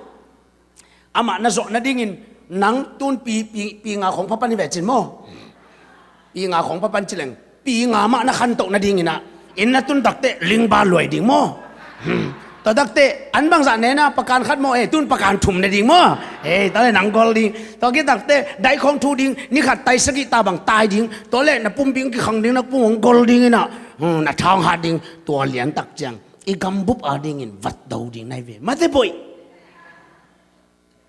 amah na zawh nadingin nang tun pi, pi, pi nga khong phapan hi vecin maw? Pi nga khong phapan cileng pi nga mah na khantoh nadinginah inn na tun takteh lingba luai ding maw? Hmm. Tua takteh an bangzah nena pakan khat maw, eh, tun pakan thum na ding maw? Eh, tua le nang gol ding. Tua ki takteh daih khong thu ding, ni khat tai sagih ta bang tai ding. Tua le na pumpi hong kikhang ding, na pum hong gol dinginah, hmm, na thang hat ding. Tua lian tak ciang i gambup a dingin vat do ding nai ve. Mate boih.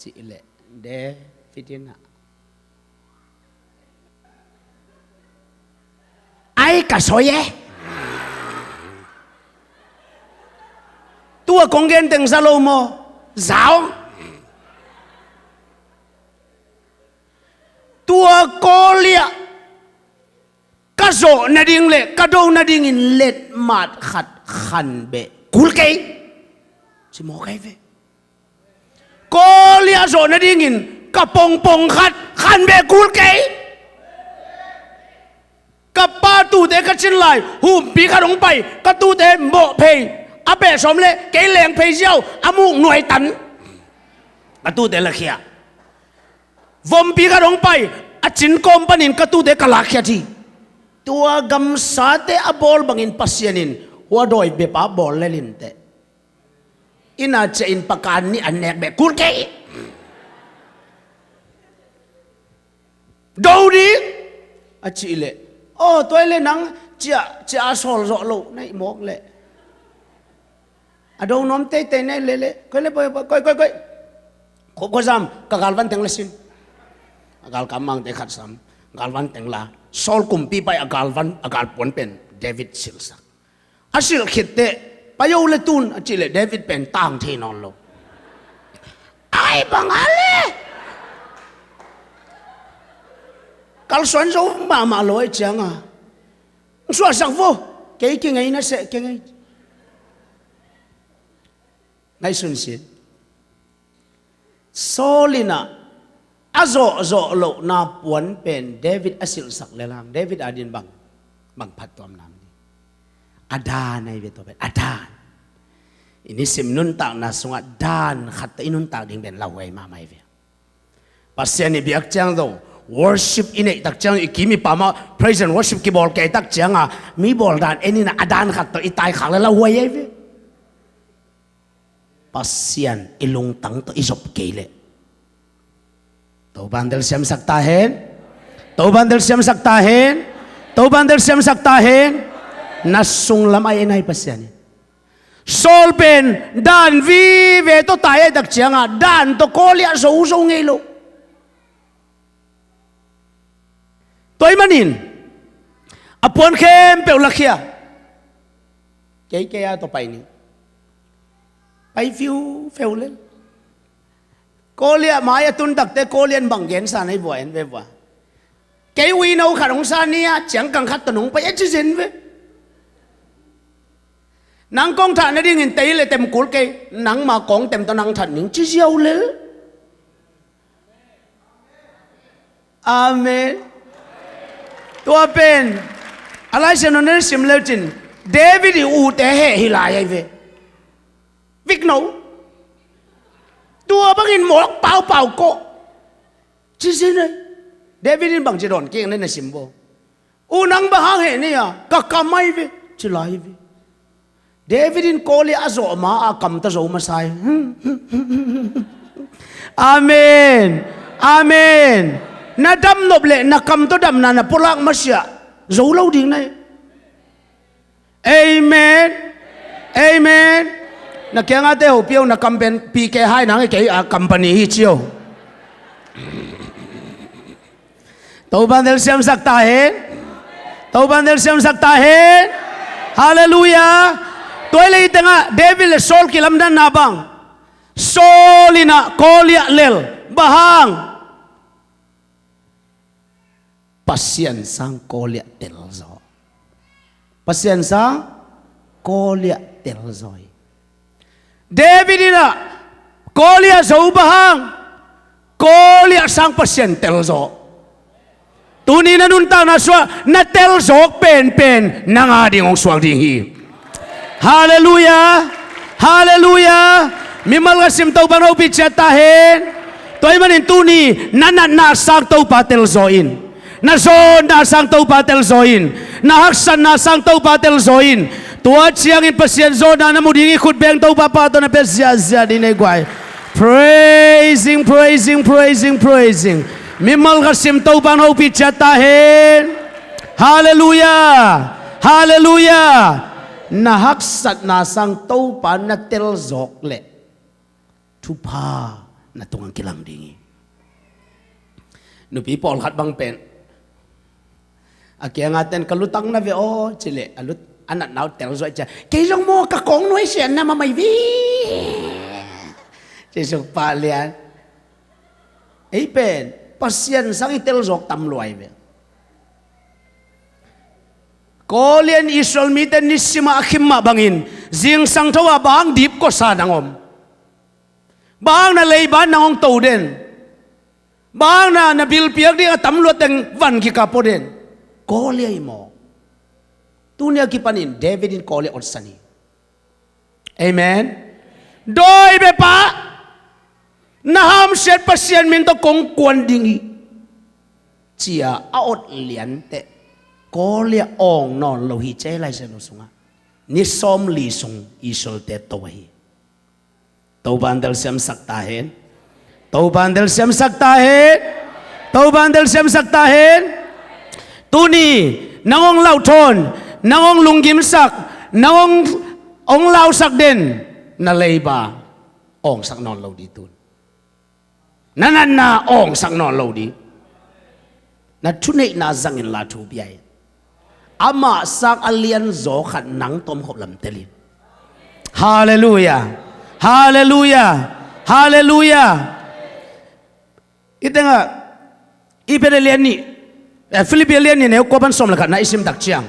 Cih leh David inah ai ka soi e. Tua kong gen teng za lo maw? Za ong. Tua Goliat ka zawh nading le ka do nadingin letmat khat khan beh kul kei. Ci mawk ai ve. Goliat zawh nadingin ka pongpong khat khan beh kul kei. Ka pa tute ka cin lai humpi khat hong pai, ka tute mawh phei a beh sawm le kei leng phei ziau a muk nuai tan. Ka tute lakhia vompi khat hong pai a cin kawm panin ka tute ka lakkhiat hi. Tua gamsate a bawl bangin Pasian in hua dawi bepa bawl lelin teh. Ina ciah in pakan nih an nek beh kul kei. Do ding a cih leh aw tuai le nang ciah ciah a sawl zawh loh naih mawk leh. A do nuam teitei naih leh leh koi le koi koi koi koi. Khuapkhuazam ka galvan teng la sin. A galkap mangte khat sam galvan teng la sawl kumpi pai a galvan a galpuan pen David silhsak. A silh khitteh pai o le tun a cih leh David pen tang thei nawn lo. Ai bang a le kalsuan zo mahmah lo ai cianga suahsak vo. Kei kingei na seh kingei. Ngaihsun sin. Saul inah a zawhzawh lohna puan pen David a silhsak lelhang David adin bang bang phattuamna om ding. A dan ahi ve tua pen a dan. I nisim nuntakna sungah dan khat tawh i nuntak ding pen lauhuai mahmah ahi ve. Pasian i biak ciang zo worship i neih tak ciang i kim i pamah praise and worship kibawl kei tak cianga mi bawl dan en inah a dan khat tawh i taikhak le lauhuai ahi ve. Pasian i lungtang tawh i zop kei leh Topan delsiamsak ta hen. Topan delsiamsak ta hen. Topan delsiamsak ta hen. Na sunglam ai en ai Pasian in Saul pen dan vive tawh tai ai tak cianga dan tawh Goliat zozo ngei lo. Tua ih manin a puan khempeuh lakhia kei kei a tawh pai ni. Pai fiufeu lel. Goliat mai a tun takte Goliat bang gensa nei vua en ve vua. Kei uino khat hong sa ni a ciangkang khat tawh nong pai a ci zen ve. Nang kong thah nadingin tei le tem kul kei nangma kong tem tawh nang that ning ci ziau lel. Amen. Tua pen a laisian nong na sim leucin David i ute heh hi lai ai ve. Vikno tua bangin mawk paupau kawh. Ci sin ai. David in bangci dawn kik na na sim bo. U nang bang hang heh ni a ka kam ai ve ci lai ve. David in Goliat a zawh ma a kam ta zo masa hi. Amen. Amen. Na dam nop le na kam tawh damna na pulak masiah zo lo ding na hi. Amen. Amen. Na kiangate ho piau na kam pen P K hai nang kei a company hi ciau. Topan delsiamsak ta hen. Topa'n telsiamsak ta hen. Halleluiah. Tua hi leh hih tengah David le Saul kilamdanna bang, Saul in ah Goliath lel. Bang hang? Pasian sang Goliath telzaw. Pasian sang Goliath telzaw hi. David in ah Goliath zo, bang hang? Goliath sang Pasian telzaw. Tuni na nuntakna sungah na telzawk penpen nang a ding hong suak ding hi. Halleluiah. Halleluiah. Mimal khat sim, Topa'n hopih ciat ta hen. Tua ahih manin tuni na natna sang Topa telzaw in. Na zawnna sang Topa telzaw in. Na haksatna sang Topa telzaw in. Tua ciangin Pasian zawnna na mu ding hi. Khut beng, Topa pahtawina pia ziahziah ding nei guai. Praising, praising, praising, praising. Mimal khat sim, Topa'n hopih ciat ta hen. Halleluiah. Halleluiah. Na haksatna sang Topa na telzawk leh thupha na tungah kilang ding hi. Nupi pawlkhat bang pen a kiangah ten, "Ka lutang na ve aw," ci leh a lut, a natna uh telzaw hi ciah, "Kei zong maw, ka kawng nuai sian na mamai ve," ci suk pah lian. Ei pen Pasian sang i telzawk tam lua hi ve. Goliath in Israel mite nisim a a khim mah bangin zingsang tho a bang dipkuasa nang om? Bang na leiba nang hong to den? Bang na, na bilpiak ding a tam lua teng van kikap aw den? Goliath hi maw. Tuni a kipanin David in Goliath otsan hi. Amen. Dawi bepah, na hamsiat Pasian min tawh kong kuan ding hi, ci-a a ot lianteh Goliath awng nawn lo hi ci-a Lai Siangtho sungah ni sawmli sung Israel-te to ahi. Topa'n telsiamsak ta hen. Topa'n telsiamsak ta hen. Topa'n telsiamsak ta hen. Tuni nang hong lauhthawn, nang hong lunggimsak, nang hong, hong lausak den na leiba awngsak nawn lo ding tun. Na natna awngsak nawn lo ding. Na thuneihna zang inla thu pia in. Amah sang a lianzaw khat nang tomkhop lam tel in. Halleluiah. Halleluiah. Halleluiah. I tengah, i pen a lian nih, eh, Philippi a lian nih, neu kua pan sawm le khatna i sim tak ciang,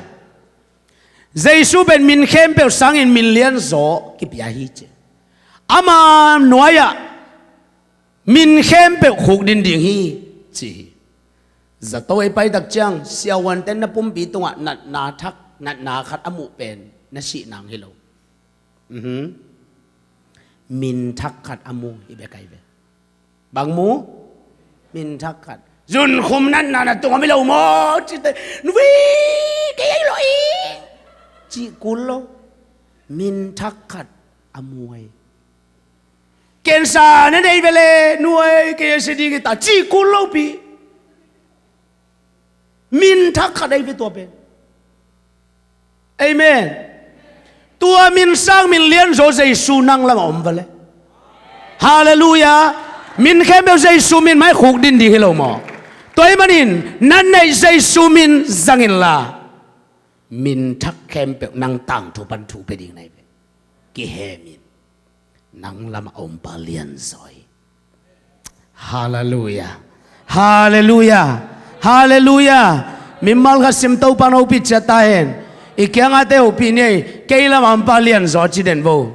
Jesu pen min khempeuh sangin min lianzaw kipia hi ci. Ama nuai-ah min khempeuh khukdin ding hi, ci hi. Zato ei pai tak ciang siavuante na pumpi tungah natna thak, natna khat a muh pen na sih nang hi lo. Mhm. Min thak khat a mu hi bek ahi ve. Bang mu? Min thak khat. Zunkhum natna na tungah om hi lo maw? Cite, "Nuai, kei ahi lo hi," cih kul lo. Min thak khat a mu ahi. Cancer na nei ve le, "Nuai, kei a sia ding hi ta," cih kul lo pi. Min thak khat ahi ve tua pen. Amen. Tua min sang min lianzaw Jesu nang lamah om va le. Halleluiah. Min khempeuh Jesu min mah khukdin ding hi lo maw? Tua ahih manin na neih Jesu min zang inla, min thak khempeuh nang tangthu pan thu pia ding na hi ve. Kihem in. Nang lamah a om pa lianzaw hi. Halleluiah. Halleluiah. Halleluiah. Mimal khat sim, Topa'n hopih ciat ta hen. I kiangahte hopih ni ei. Kei lamah a om pa lianzaw ci den vo.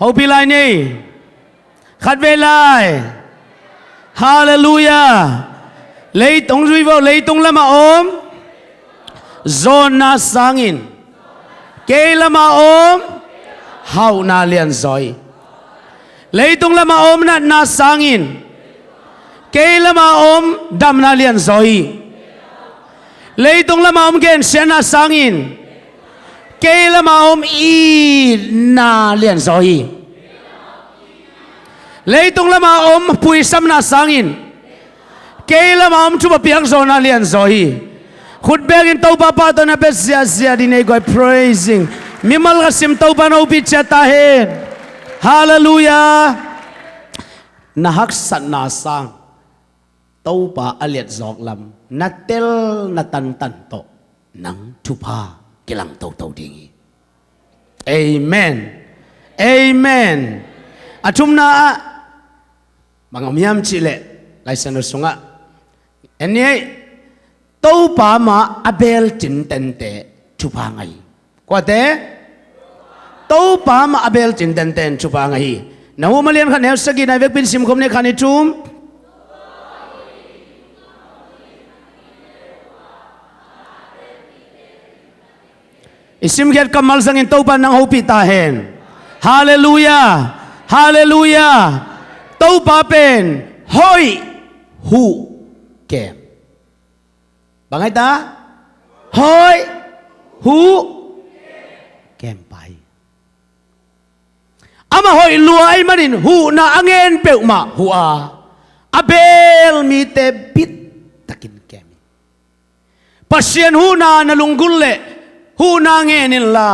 Hopih lai ni ei. Khatvei lai. Halleluiah. Leitung zui vo, leitung lamah om zawnna sangin kei lamah om hauhna lianzaw hi. Leitung lamah om natna sangin kei lamah om damna lianzaw hi. Leitung lamah om gensiatna sangin kei lamah om itna lianzaw hi. Leitung lamah om phuisamna sangin kei lamah om thupha piakzawhna lianzaw hi. Khut bengin Topa pahtawina pia ziahziah ding nei guai, praising. Mimal khat sim, Topa'n hopih ciat ta hen. Halleluiah. Na haksatna sang Topa a liatzawk lam na tel na tantan tawh nang thupha kilang toto ding hi. Amen. Amen. A thumna ah bang om hiam cihleh, Lai Siangtho sungah en ni ei, Topa mah a beel cintente thupha ngah hi. Kuate? Topa mah a beel cintente in thupha ngah hi. Nahum a lian khat neu sagih na i vekpi in simkhawm ni, khat, nih, thum. I simkhiat kammal zangin Topa in nang hopih ta hen. Halleluiah. Halleluiah. Topa pen hoih, huh, kem. Bang hi ta? Hoih, huh, kem pa hi. Amah hoih lua ahih manin huhna a ngen peuhmah huh a, a beel mite bittakin kem hi. Pasian huhna na lunggulh leh huhna ngen inla,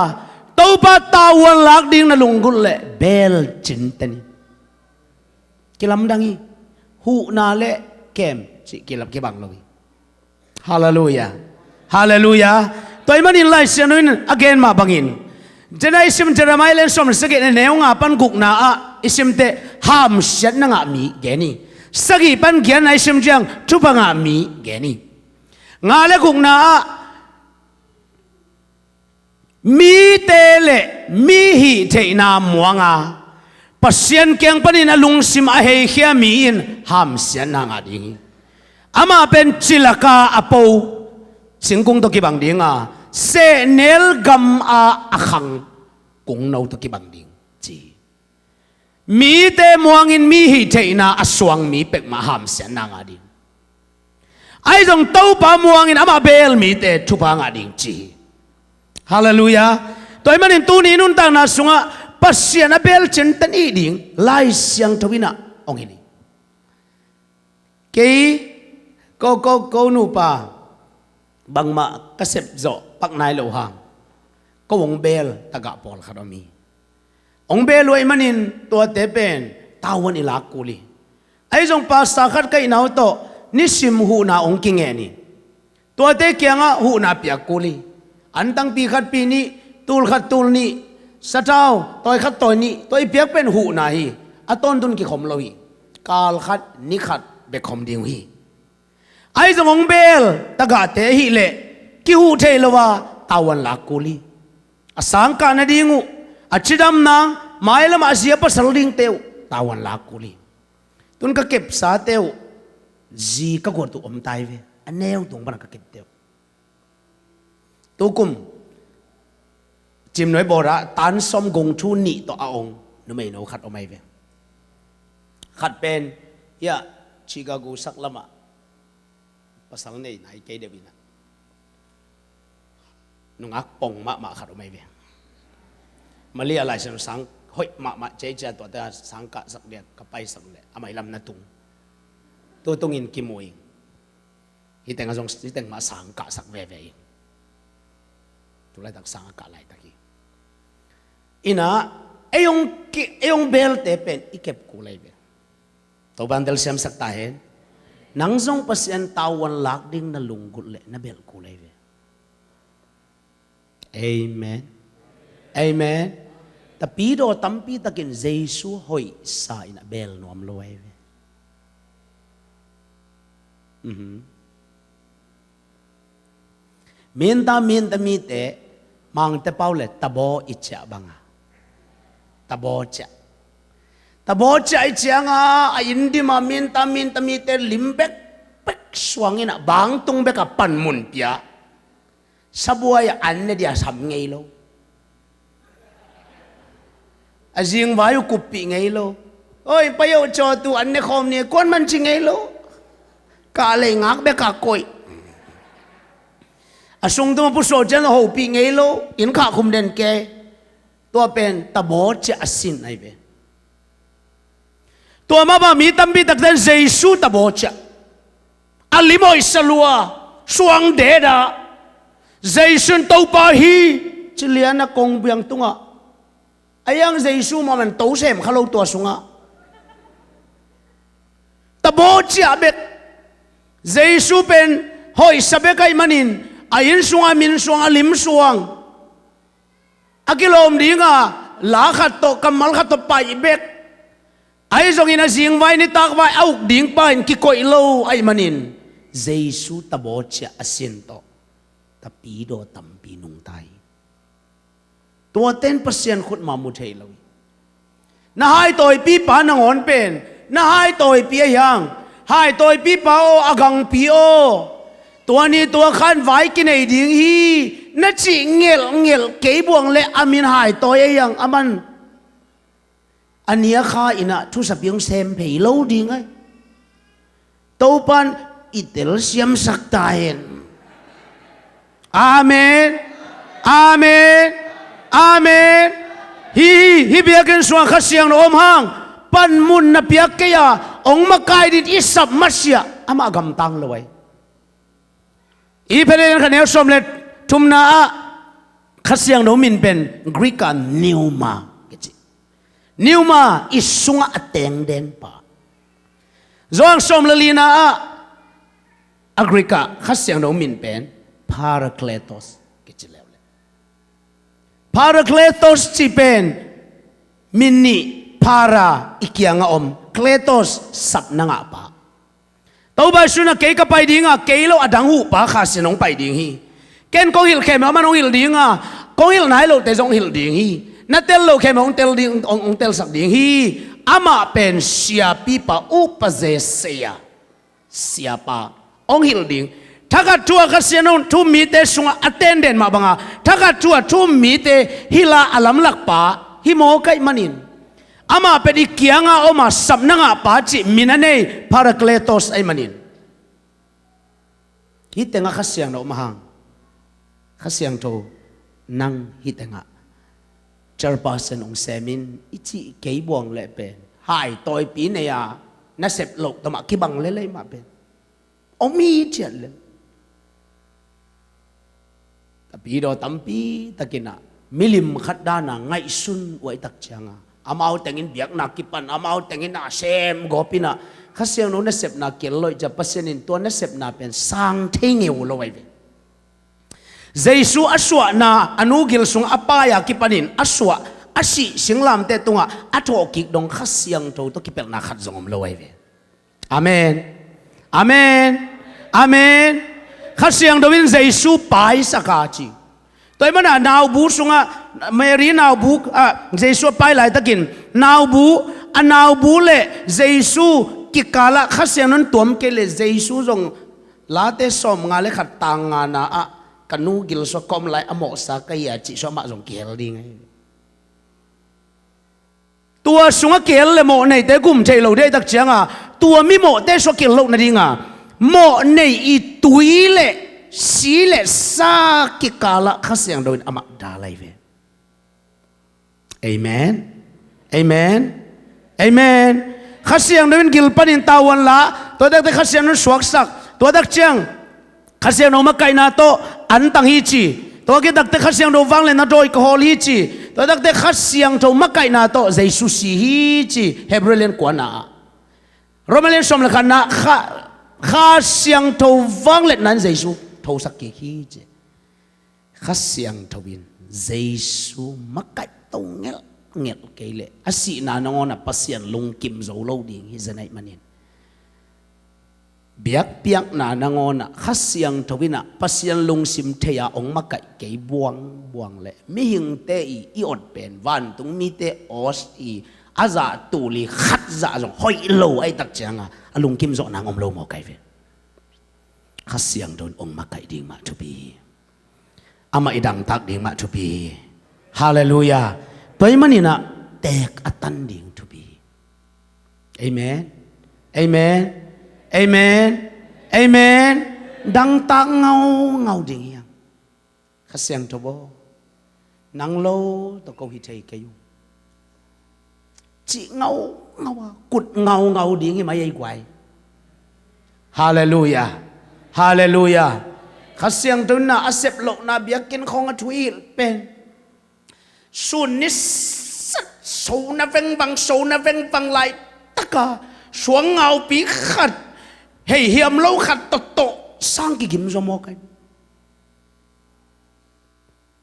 Topa tavuan lak ding na lunggulh leh beel cinten hi. Kilamdang hi. Huhna le kem cih kilam kibang lo hi. Halleluiah. Halleluiah. Tua ahih manin Lai Siangtho in a gen mah bangin, cina i sim Jeremiah lian sawm le sagih na neu nga pan gukna ah i simte hamsiatna ngah mi gen hi. Sagih pan giatna i sim ciang thupha ngah mi gen hi. Nga le gukna ah mite le mi hih theihna muanga Pasian kiang panin a lungsim a heikhia mi in hamsiatna ngah ding hi. Amah pen cilaka a po singkung tawh kibang dinga, sehnel gam a a khang kungno tawh kibang ding ci hi. Mite muangin mi hih theihna a suang mi pekmah hamsiatna ngah ding. Ahi zong Topa muangin amah beel mite thupha ngah ding ci hi. Halleluiah. Tua ahih manin tuni nuntakna sungah Pasian a beel cinten i hih ding Lai Siangtho in ah hong hilh hi. Kei ko, ko, ko nupa bangmah ka sepzawh pak nai loh hang ko hong beel tagah pawlkhat om hi. Hong beel uh ahih manin tuate pen tavuan i lak kul hi. Ahi zong pastor khat ka hihna uh tawh nisim huhna hong kingen hi. Tuate kiangah huhna piak kul hi. Antangpi khat pi nih, tul khat tul nih, sathau tawi khat tawi nih, tua i piak pen huhna hi. A tawntun kikhom lo hi. Kal khat ni khat bek khom ding uh hi. Ahi zong hong beel tagahte ahih leh kihuh theih lo a tavuan lak kul hi. A sangkah nading uh, a cidam nang, mailamah a zi a pasal dingte uh tavuan lak kul hi. Tun ka kepsate uh zi ka guat uh om ta hi ve. A neu tung pana ka kepte uh. Tukum Cimnuai bawra tan sawm gong thu nih tawh a ong numeino khat om ahi ve. Khat pen hiah Chicago sak lamah pasal nei nai kei deuh inah nungak pong mahmah khat om ahi ve. Mali a Lai Siangtho sang hoih mahmah ceicia tuate a sang kahsak dia ka paisak leh a mailam na tung. Tutungin kimu ing. Hih teng a zong hih teng mah sang kahsak veve ing. Tulaitak sang a kah laitak hi. Inah ei hong ki, ei hong beelte pen i kep kul ahi ve. Topan telsiamsak ta hen. Nang zong Pasian tavuan lak ding na lunggulh leh na belh kul ahi ve. Amen. Amen. Tapidaw tampitakin Jesu hoihsa inah beel nuam lo ahi ve. Mhm. Minta, minta mite Mangte pau le tabaw i ciah banga. Tabaw ciah. Tabaw ciah i cianga a inn dima minta, minta mite lim bekbek suang inah bangtung beka panmun pia. Sabuai ah an ne dia sam ngei lo. A zingvai uh kuppih ngei lo. Oi, payoh cawtu an ne khawm ni kuan man ci ngei lo. Kah lei ngak beka koih. A sungtum a pusuah cian a hopih ngei lo. Inn khah khum den kei. Tua pen tabaw ciah a sin ahi ve. Tua mah bang mi tampi takte in Jesu tabaw ciah a lim hoihsa lua suang deda. Jesu in Topa hi ci lian a kongbiang tungah a iang Jesu mah man to sem kha lo tua sungah. Tabaw ciah bek. Jesu pen hoihsa bek ahih manin a inn suang, a min suang, a lim suang a kilawm dinga la khat tawh, kammal khat tawh paih bek. Ahi zongin a zingvai nitakvai a uk ding pa in kikoih lo ahih manin Jesu tabaw ciah a sin tawh tapidaw tampi nungta hi. Tuate in Pasian khut mah mu thei lo hi. Na haitawipipa nangawn pen na haitawipi ahi hang, haitawipipa aw, a gangpi aw, tua ni tua khan vai kinei ding hi, na cih ngelhngelh kei buang leh a min haitawi ahi hang, aman a nia kha in ah thusapi hong sem phei lo ding ahi. Topa'n i telsiamsak ta hen. Amen. Amen. Amen. Hi, hi, hi biakinn sungah Kha Siangtho om hang panmun na piak kei a, hong makaih dingin i sap masiah amah gamtang lo ahi. Efesa lian khat neu sawm le thumna ah Kha Siangtho min pen Greek ah pneuma kici. Pneuma, i sungah a tengden pa. Johan sawm le lina ah a Greek ah Kha Siangtho min pen Parakletos kici leuleu. Parakletos cih pen min nih, para i kiangah om, kletos sapna ngahpa. Topa Jesu in ah kei ka pai dinga, kei lo a dang huhpa Kha Siangtho hong pai ding hi. Ken kong hilh khempeuh aman hong hilh dinga, kong hilh nai lote zong hong hilh ding hi. Na tel loh khempeuh hong tel ding, hong, hong telsak ding hi. Amah pen siapipa, upazeseia, siapa hong hilh ding. Thakhat thu-ah Kha Siangtho thu mite sungah a tenden mah banga thakhat thu-ah thu mite hilh a, a lamlakpa hi mawk ahih manin, amah pen i kiangah om a, sapna ngahpa cih min a nei Parakletos ahih manin, hih tengah Kha Siangtho om a hang, Kha Siangtho, nang hih tengah chairperson hong sem in i cih kei buang leh pen haitawipi nei a, na sep loh tawh mah kibang lel ei mah pen om hi ciat lel. Tapidaw tampi takin ah milim khat dan a ngaihsun uh ahih tak cianga, amau tengin biakna kipan, amau tengin a sem gawp in ah Kha Siangtho nasepna kiel loh ciang, Pasian in tua nasepna pen sang thei ngeu lo ahi ve. Jesu a suahna, a nu gil sungah a paai a kipanin a suah, a sih singlamteh tungah a thawhkik dong Kha Siangtho tawh kipelhna khat zong om lo ahi ve. Amen. Amen. Amen. Kha Siangtho in Jesu paaisak a ci. Tua ahih manin naubu sungah, Mary naubu, ah, Jesu a paai laitakin naubu, a naubu le Jesu kikalah Kha Siangtho in tuam kei leh Jesu zong Late sawmnga le khat tang ngana ah ka nu gil sungah ka om lai a mawhsa ka hi a cih sungah amah zong kihel ding ahi. Tua sungah kihel le mawh neite gum theih loh ding ahih tak cianga, tua mimawhte sungah kihel loh nadinga mawh nei i tui le si le sa kikalah Kha Siangtho in amah dal ahi ve. Amen. Amen. Amen. Kha Siangtho in gil panin tavuan la, tua takte Kha Siangtho in suaksak, tua tak ciang Kha Siangtho makaihna tawh antang hi ci. Tua khit takte Kha Siangtho vangliatna dawi ka hawl hi ci. Tua takte Kha Siangtho makaihna tawh Jesu si hi ci. Hebrew lian kuana ah, Roma lian sawm le khatna ah Kha, Kha Siangtho vangliatna in Jesu thosak kik hi ci. Kha Siangtho in Jesu makaih to ngelhngelh kei leh a sihna nangawn ah Pasian lungkim zo lo ding hi zen ahih manin, biakpiakna nangawn ah Kha Siangtho in ah Pasian lungsim thei a hong makaih kei buangbuang leh mihingte i, i ot pen vantung mite aw i a zah tul i khat zah zong hoih lo ahih tak cianga a lungkim zawhna hong om lo mawk ahi ve. Kha Siangtho in hong makaih ding mah thupi hi. Amah i dangtak ding mah thupi hi. Halleluiah. Tua ahih manin ah teek a tan ding thupi hi. Amen. Amen. Amen. Amen. Dangtak ngaungau ding hi hang. Kha Siangtho aw, nang lo tawh ko hi thei kei ung cih ngaungau a, kut ngaungau ding hi mai ei guai. Halleluiah. Halleluiah. Kha Siangtho in ah a sep lohna biakinn khawng a thuhilh pen sun ni sat, sona vengvang, sona vengvang laitaka suang ngaupi khat Hei hiam lo khat tawh tawh sang kigim zaw maw kai.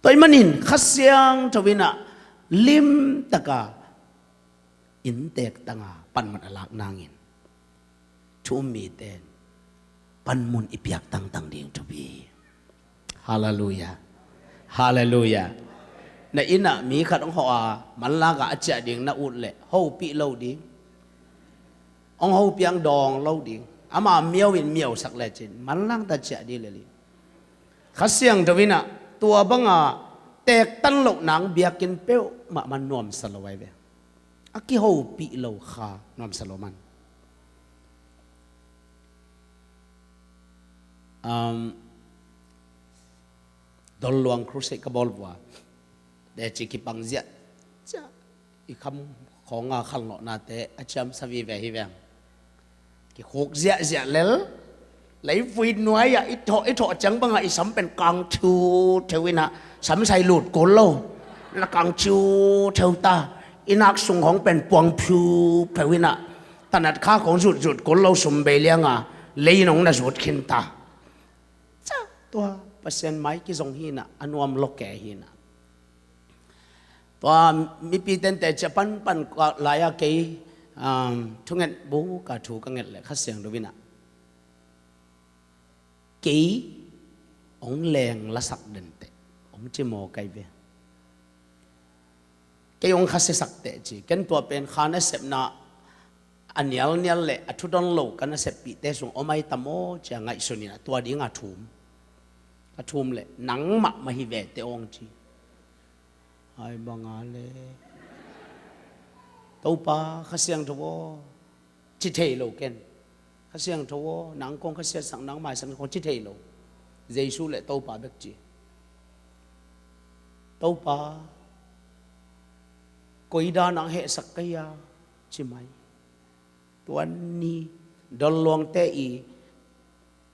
Tua ahih manin Kha Siangtho in ah limtaka inntek tanga panmun a lak nangin thu um mite in panmun i piak tangtang ding thupi. Halleluiah. Halleluiah. Na inn ah mi khat hong hawh a manlak ah a ciah ding na ut leh hopih lo ding. Hong hopih ang dawng lo ding. Ama miau in miausak lecin manlak ta ciah ding lel hi. Kha Siangtho in ah tua banga tektan loh nang biakinn peuhmah man nuamsa lo ahi ve. A kihopih lo kha nuamsa lo man. Um, Dolluang crusade ka bawl vua. Teci kipang ziahziah. I kham khawnga khalnawhnate a ciamsa vive hi veng. Kikhuk ziahziah lel. Leivui nuai-ah i thawh, i thawh ciang bangah i sam pen kang thiu theu in ah sam sai lut kul lo. Na kang thiu theu ta. I nak sung khawng pen puang phiu pheu in ah tanat kha khawng zutzut kul lo sum bei lianga lei nong na zut khin ta. Ca tua Pasian mai kizong hi in ah a nuam lo ke hi in ah. Tua mipi tente cia panpan lai-a kei, um, thunget buka thu ka nget leh Kha Siangtho in ah kei hong leng lasak denteh hong ci maw kai ve. Kei hong khasiasak teh ci. Ken tua pen kha nasepna a nialnial le a thudon lo ka naseppihte sung om ai ta maw cia ngaihsun in ah tua dinga thum. Ka thum leh nangmah mah hi ve teh hong ci. Ai banga le Topa Kha Siangtho aw. Ci thei lo ken. Kha Siangtho aw, nang kong khasiasak, nang maisak kong ci thei lo. Jesu le Topa bek ci. Topa, koi dan nang hehsak ka hia, ci mai. Tua ni Dolluangte i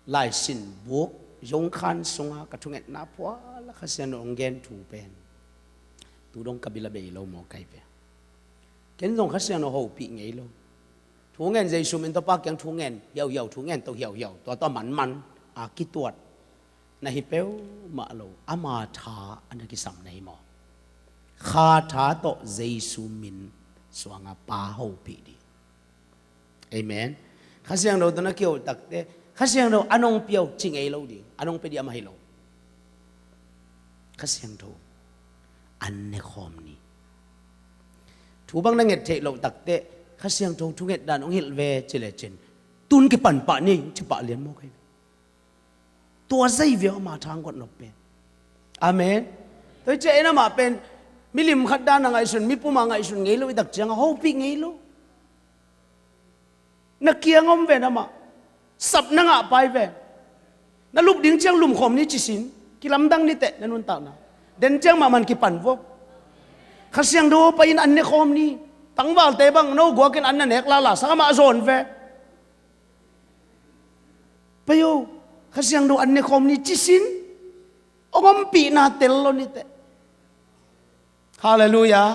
laisin buk zongkhan sunga ka thungetna phual a Kha Siangtho hong gen thu pen tu dong ka bil a bei lo maw kai ve. Ken zong Kha Siangtho hopih ngei lo. Thu ngen Jesu min tawh Pa kiang thu ngen hiauhiau, thu ngen tawh hiauhiau, tua tawh a manman a kituat na hi peuhmah lo. Ama tha a na kisam na hi maw? Kha tha tawh Jesu min suanga Pa hopih ding. Amen. Kha Siangtho tawh na kiho takte Kha Siangtho a nong pia uh ci ngei lo ding. A nong pia ding a mah hi lo. Kha Siangtho an ne khawm ni. Thu bang na nget theih loh takte Kha Siangtho thunget dan hong hilh ve ci lecin tun kipan pah ni ci pah lian maw kai ve. Tua zai ve ama thang guat nop pen. Amen. Tua hi ciah in amah pen milim khat dan a ngaihsun, mipum a ngaihsun ngei lo i tak cianga hopih ngei lo. Na kiang om ven amah. Sap na ngah pai ven. Na lup ding ciang lumkhawm ni cisin. Kilamdang ni teh na nuntakna. Den ciang mahmah kipan vo. Kha Siangtho pai in an ne khawm ni. Tangvalte bang no guakin an na nek lala sang amah zawn ve. Pai o. Kha Siangtho an ne khawm ni cisin. Hong ompihna tel lo ni teh. Halleluiah.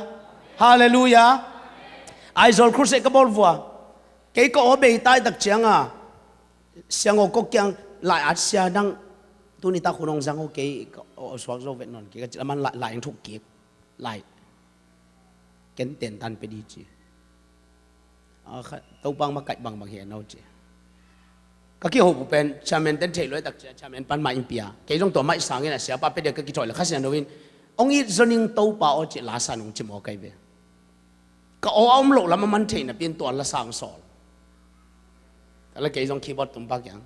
Halleluiah. Aizawl crusade ka bawl vua. Kei ka aw bei tai tak cianga siang aw kok kiang lai at sia nang tuni tak hun hong zang aw kei ka aw suak zo vet nawn kei ka cih laman lai, lai ang thuk kik lai. Ken ten tan pe di ci. A kha Topa ang makaih bangbang hi a no ci. Ka kiho pu pen chairman ten theih luai tak cia chairman pan mah in pia. Kei zong tua mah i sangin a siapa pe dia ka kithawi le Kha Siangtho in hong it zoning Topa aw ci lasa nung ci maw kai ve. Ka aw a om loh lam a man theihna pin tua la sang sawl. Kala kei zong keyboard tumpa kiang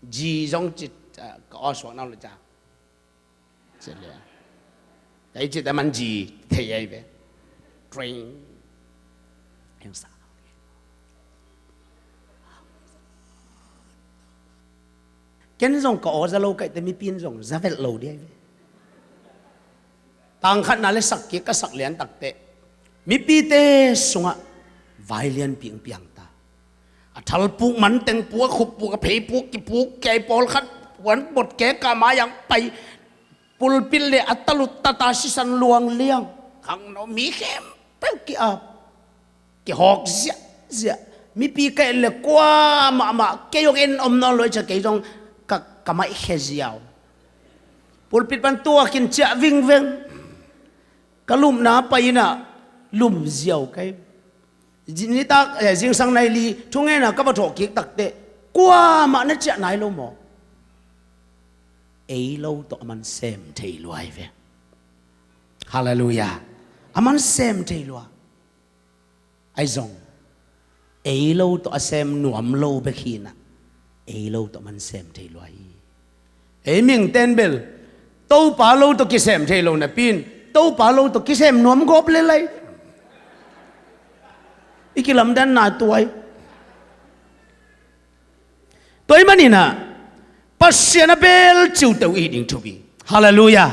ji zong ci ka aw suak nau le ca. Ci lia. Tei ci te man ji thei ai ve. Train. Eng sa. Ken zong ka aw za lo kaih te mipin zong za velh lo di ai ve. Tangkhatna le sak kik ka sak lian takte mipite sungah vai lianpi ong piang ta. A thalpuk manteng puk a khuppuk a pheipuk kipuk kei pawlkhat puan bot kek ka mai ang pai pulpit le a talut tata sisan luang liang khangno mi khempeuh ki-ap kihawk ziahziah. Mipi ka et le kua mahmah kei hong en om nawn lo, cia kei zong ka, ka maihkhia ziau. Pulpit pan tuakin ciah vingveng. Ka lumna pai inah lum ziau kei. Nitak, eh, zingsang nai li thungena ka va thawh kik takteh, kua mah na ciah nai lo maw? Ei lo tawh a man sem thei lua hi ve. Halleluiah. A man sem thei lua. Ahi zong ei lo tawh a sem nuam lo bek hinah, ei lo tawh man sem thei lua hi. Ei mihingten bel Topa lo tawh kisem thei lo napi in, Topa lo tawh kisem nuam gawp le lai. I kilamdanna tuai. Tua ahih maninah Pasian a beel ciuteu i hih ding thupi. Halleluiah.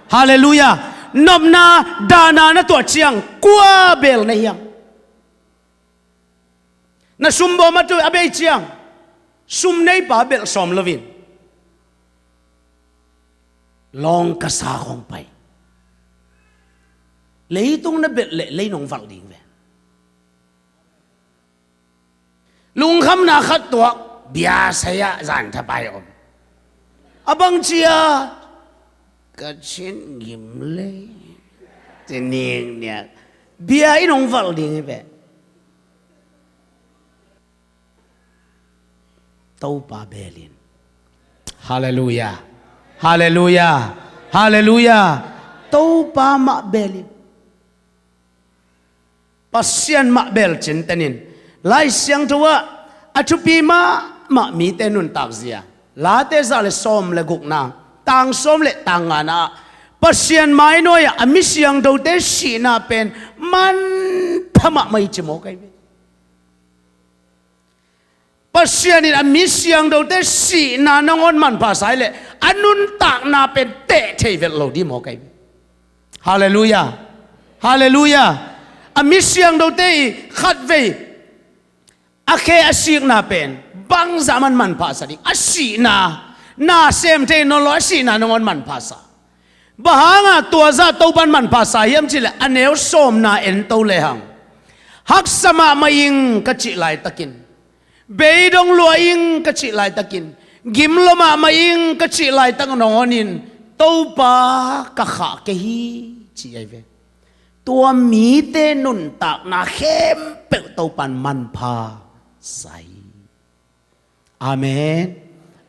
Halleluiah. Nopna, dahna na tuah ciang kua beel na hiam? Na sumbawm a tu a bei ciang, sum neipa belh sawm loin lawng ka sa khong pai. Leitung na belh leh lei nong valh ding ve. Lungkhamna khat tuak, bia sai-ah zanthapai om. A bang cia ka cin ngim lei, ci nikniak. Bia in hong valh ding hi ve. Topa beelin. Halleluiah. Halleluiah. Halleluiah. Topa mah beelin. Pasian mah beel cintenin Lai Siangtho ah a thupi mahmah mite nuntak zia, Late za le sawm le gukna, tang sawm le tang ngana ah Pasian mainawia a mi siangthote sihna pen manpha mahmah hi ci mawk ahi ve. Pasian in a mi siangthote sihna nangawn manpha sa hi leh a nuntakna pen teh thei vet lo ding maw kei? Halleluiah. Halleluiah. A mi siangthote i khatvei a khe a sikna pen bangzah man manpha sa ding? A sihna, na sem thei nawn lo a sihna nangawn manpha sa. Bang hanga tua zah Topan manpha sa hiam cihleh a neu sawmna en to lehang, haksa mahmah ing ka cih laitakin, beidong lua ing ka cih laitakin, gimlo mahmah ing ka cih laitak nangawn in Topa ka khah kei hi ci ahi ve. Tua mite nuntakna khempeuh Topan manpha sa hi. Amen.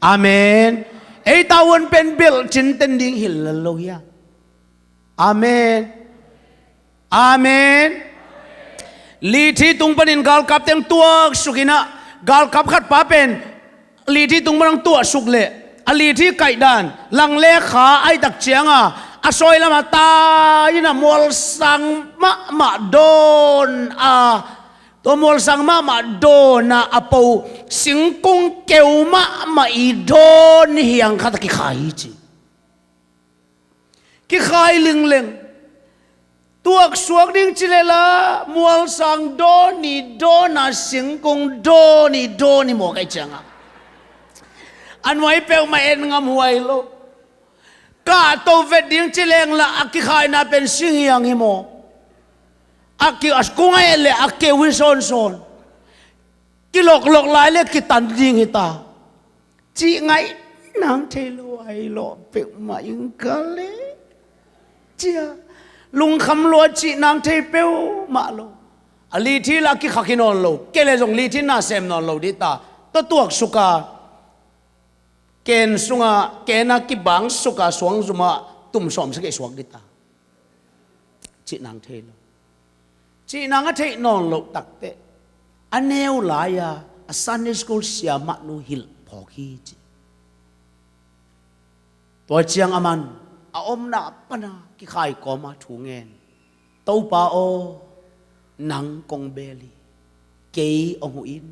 Amen. Ei tavuan pen belh cinten ding hi lel lo hia? Amen. Amen. Lithi tung panin galkap teng tuaksuk inah, galkap khatpa pen lithi tung panang tuahsuk leh a lithi kaihdan langlekha ahi tak cianga a sawi lama tai inah mualsang mahmah dawn a, tua mualsang mahmah dawn a, a po singkung keu mahmah i dawn hiang khat a kikhai hi ci. Kikhai lingleng. Tuaksuak ding ci leh la mualsang dawn i dawn a, singkung dawn i dawn i mawk ahi cianga a nuai peuhmah en ngam huai lo. Kahto vet ding ci leng la a kikhaina pen singhiang hi maw? A ki, a kung a et le a keu hi sawnsawn. Kiloklok lai le kitan ding hi ta. Cih ngaih nang thei lo ahi lawh peuhmah ing ka le. Cia lungkham lua cih nang thei peuhmah lo. A lithi la kikhak hi nawn lo. Kei le zong lithi na sem nawn lo dita. Tua tuaksuka ken sunga, kena kibangsuka suangzuma tum sawm sagih suak dita. Cih nang thei lo. Cih nang a theih nawn loh takteh a neu lai-a a Sunday school siamahnu hilh phawk hi ci. Tua ciang aman a omna pana kikhai kawma thu ngen. Topa aw, nang kong beel hi. Kei hong huh in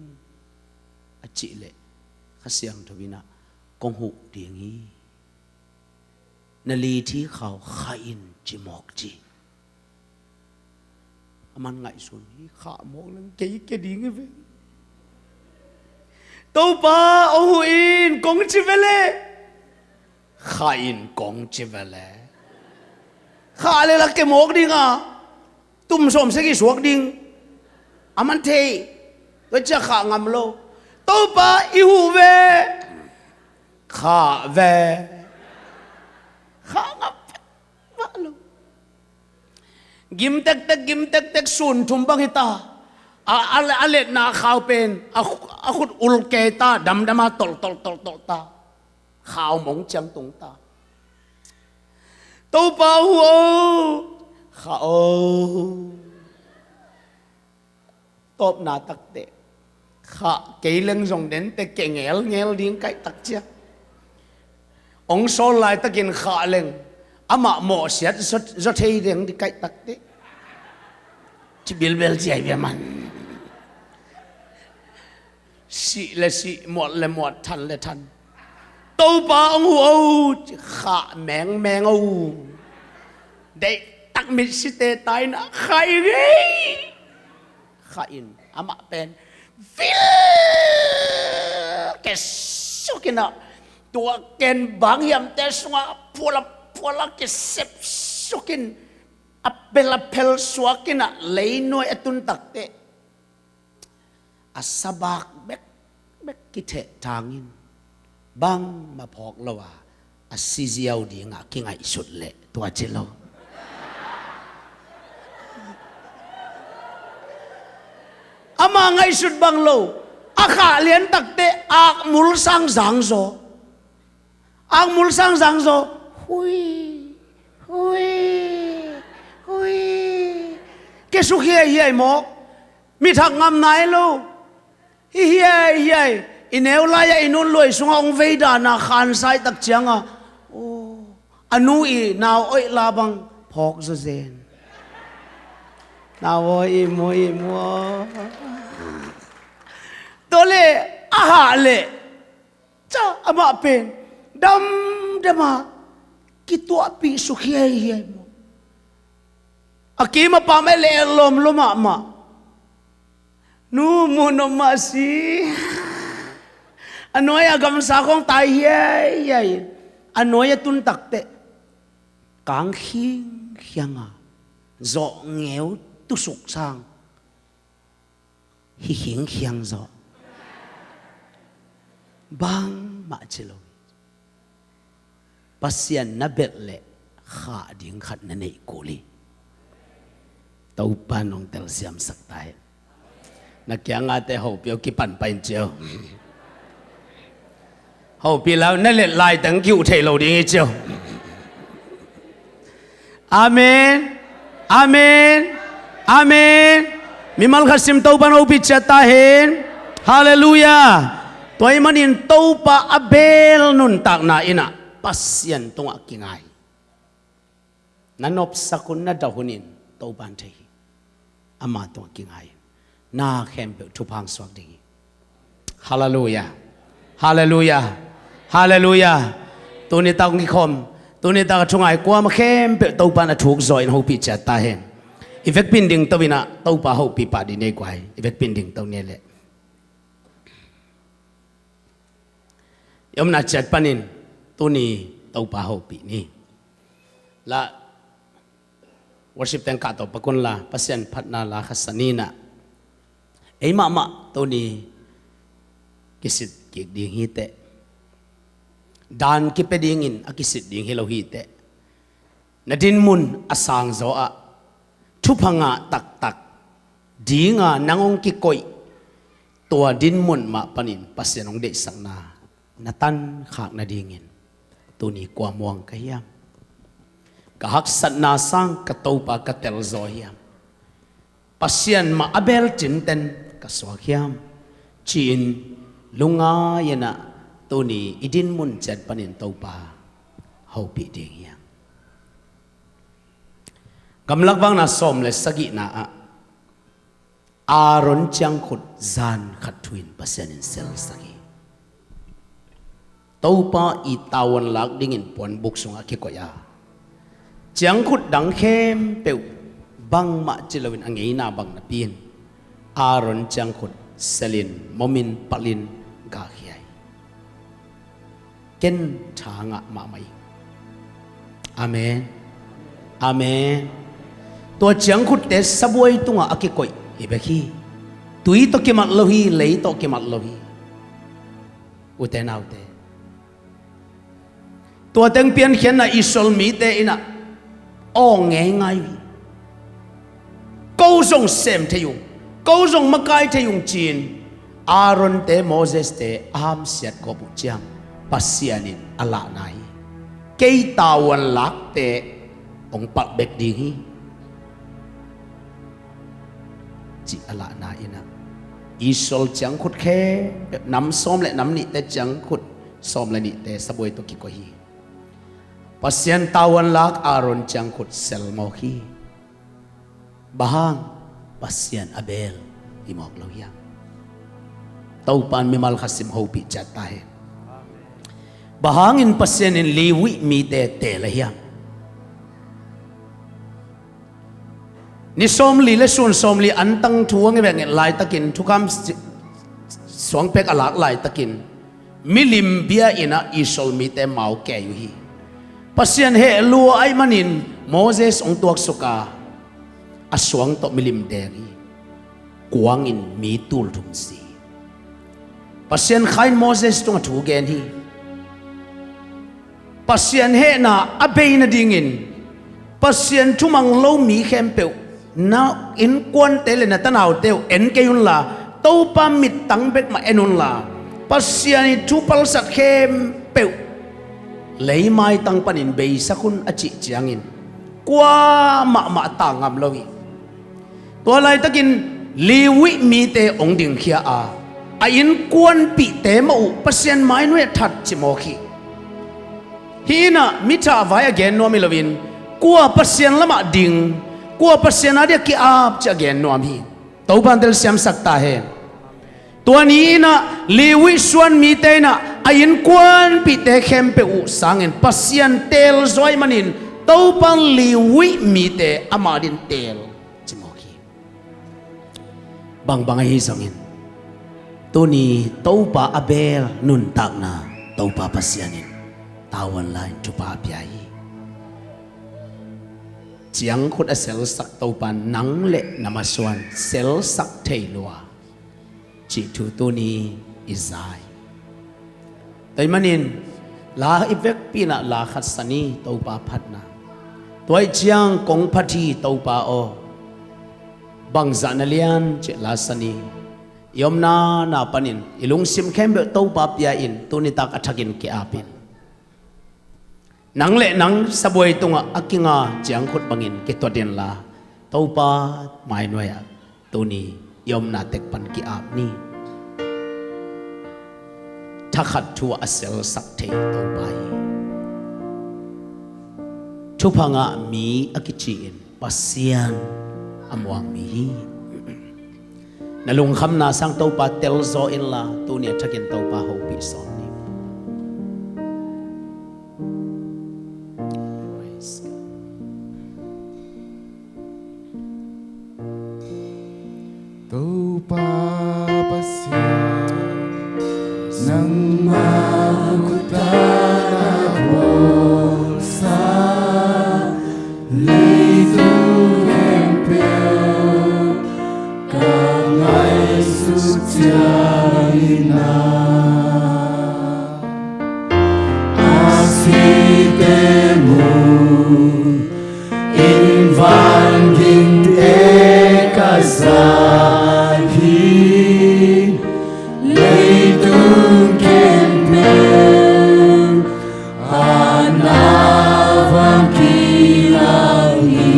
a cih leh Kha Siangtho inah kong huh ding hi. Na lithi khau khah in ci mawk ci. Aman ngaihsun hi, khah mawk leng kei ke ding hi ve. Topa hong huh in kong ci ve leh khah in kong ci ve leh khah le la ke mawk ding a, tum sawm sagih suak ding. Aman thei. Tua ciang khah ngam lo. Topa i huh ve. Khah ve. Khah ngam vekvek lo. Gim tektek, gim tektek, sun thum bang hi ta. A, a, a letna khau pen a, a khut ul kei ta, damdam a tolh tolh tolh tolh ta. Khau mong ciang tung ta. Topa huh o. Khah o. Tawpna takteh khah kei leng zong dente kei ngelngel ding kaihtak ciang, hong sawl laitakin khah leng amah mawhsiat zaw, zaw thei ding ding kaihtakteh, ci bilbel ciai bia man. Sih le sih, muat le muat, than le than. Topa hong huh o, ci khah mengmeng o. Deihtak mitsite taina khah i ngei. Khah in amah pen vil kesuk in ah, tua ken bang hiamte sungah phuala phuala kisep suk in, a pel a pel suak in ah, leinuai a tun takteh a sabak bekbek kitheh tangin, bangmah phawk lo a, a si ziau dingah kingaihsut leh tua ci lo. Ama ngaihsut bang lo, a khah lian takteh akmul sang zang zaw. Akmul sang zang zaw. Hui, hui, hui. Kesuk hiaihiai mawk. Mithak ngam nai lo. Hi hiaihiai. I neu lai-ah i nun luai sungah hong vei dana khansai tak cianga, oh, a nu i nau oih la bang phawk zawzen. Nau aw, i mu, i mu aw. Tua leh a hah leh, ca amah pen damdama kituahpih suk hiaihiai maw. A kim a pam ei leh etlawm lua mahmah. Nu, muh nop mah si. A nuai-a gamsa khawng tai hiaihiai. A nuai a tun takteh kang khingkhianga zawhngeu tusuk sang hi khingkhiang zaw. Bangmah ci lo. Pasian na belh leh khah ding khat na neih kul hi. Topa nong telsiamsak ta hi. Na kiangate hopih aw, kipan pah in ci aw. Hopih lai, na let lai teng kiuh thei lo ding hi ci aw. Amen. Amen. Amen. Mimal khat sim, Topa in hopih ciat ta hen. Halleluiah. Tua ahih manin Topa a bel nuntakna in ah Pasian tungah kingai. Na nopsak hun, na dah hun in Topa in thei hi. Ama tungah kingai in na khempeuh thupha hong suak ding hi. Halleluiah. Halleluiah. Halleluiah. Tuni tak hong kikhawm, tuni tak a thungai kuamah khempeuh Topa in a thuk zaw in hopih ciat ta hen. I vekpi in dingto in ah Topa hopih pah ding nei guai. I vekpi in dingto ni leh, i omna ciat panin tuni Topa hopih ni. La worship teng kahto pak unla, Pasian phatna la kha sa ni in ah, ei mahmah tuni kisit kik ding hi teh. Dan kipia dingin a kisit ding hi lo hi teh. Na dinmun a sangzaw ah thupha ngah taktak dinga nang hong kikoih, tua dinmun mah panin Pasian hong deihsakna na tankhak nadingin tuni kua muang ka hiam? Ka haksatna sang ka Topa ka telzaw hiam? Pasian mah a bel cinten ka suak hiam? Ci-in lungngai in ah tuni i dinmun ciat panin Topa hopih ding hiam? Gamlak Vakna sawm le sagihna ah Aaron ciangkhut zan khat thu-in Pasian in selsak hi. Topa i tavuan lak dingin puanbuk sungah kikoih a, ciangkhut dang khempeuh bangmah ci loin a ngeina bang napi-in Aaron ciangkhut selin, momin, palhin gahkhia hi. Ken tha ngah mahmah ing. Amen. Amen. Tua ciangkhutte sabuai tungah a kikoih hi bek hi. Tui tawh kimat lo hi, lei tawh kimat lo hi. Ute naute, tua teng piankhiatna Israel mite in ah awng ngeingai uh hi. Ko zong sem thei ung, ko zong makai thei ung ci-in Aaron-te Moses-te a hamsiat gawp uh ciang Pasian in a lahna hi. Kei tavuan lakte hong palh bek ding hi, cih a lahna in ah Israel ciangkhut khempeuh, nam sawm le nam nihte ciangkhut sawm le nihte sabuai tawh kikoih hi. Pasian tavuan lak Aaron ciangkhut sel mawk hi. Bang hang? Pasian a bel hi mawk lo hiam? Topa'n mimal khat sim hopih ciat ta hen. Bang hangin Pasian in Levi mite teel a hiam? Ni sawmli le sun sawmli an tangthu a nget laitakin, thukham si-, suangpek a lak laitakin milim bia in ah Israel mite mau kei uh hi. Pasian heh lua ahih manin Moses hong tuaksuk a, a suang tawh milim deng hi. Kuang in mi tul thum si hi. Pasian Kha in Moses tungah thu gen hi. Pasian hehna a bei nadingin Pasian thumang lo mi khempeuh, na innkuante le na tanaute uh en kei unla, Topa mittang bek mah en unla, Pasian ii thu palsat khempeuh leimaitang panin beisak un a cih ciangin kuamah mah tang ngam lo hi. Tua laitakin Levi mite hong dingkhia a, a innkuanpihte mah uh Pasian mai nuai-ah that ci mawk hi. Hih in ah mi thahvai a gen nuam hi loin, kua Pasian lamah ding, kua Pasian a dia ki-ap cih a gen nuam hi. Topa'n telsiamsak ta hen. Tua ni in ah Levi suan mite in ah a innkuanpihte khempeuh uh sangin Pasian teel zaw ahih manin Topa'n Levi mite ama adingin teel ci mawk hi. Bangbang ahi zongin tuni Topa a bel nuntakna Topa Pasian in tavuan la-in thupha a pia hi. Ciangkhut a selsak Topa'n nang le na masuan selsak thei lua cih thu tuni i za hi. Tua ahih manin la i vekpi in ah la khat sa ni, Topa phatna. Tua ahih ciang kong phat hi Topa aw, bangzah na lian cih la sa ni. I omna na panin i lungsim khempeuh Topa pia in, tuni tak a thakin ki-ap in. Nang le nang sabuai tungah a kinga ciangkhut bangin kituat inla, Topa mai nuai-ah tuni i omna tek pan ki-ap ni. Thakhat thu-ah a selsak thei Topa hi. Thupha ngah mi a kici-in Pasian a muang mi hi. Na lungkhamna sang Topa telzaw inla, tuni a thakin Topa hopih sawm ni. Praise God. Topa Pasian, nangmah khut-ah na bawlsa leitung khempeuh ka ngaihsut ciangin ah, a site mu-in van dingte ka za hi. Leitung khempeuh a na van kilang hi.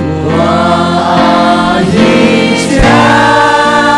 Tua ahih ciang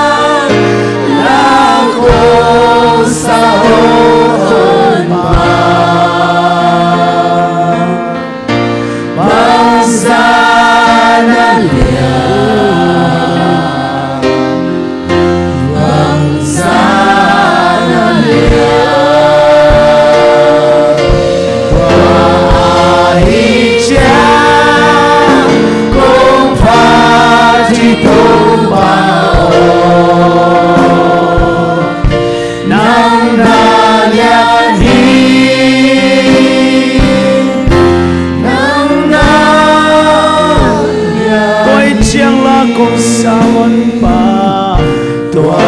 Honpa tua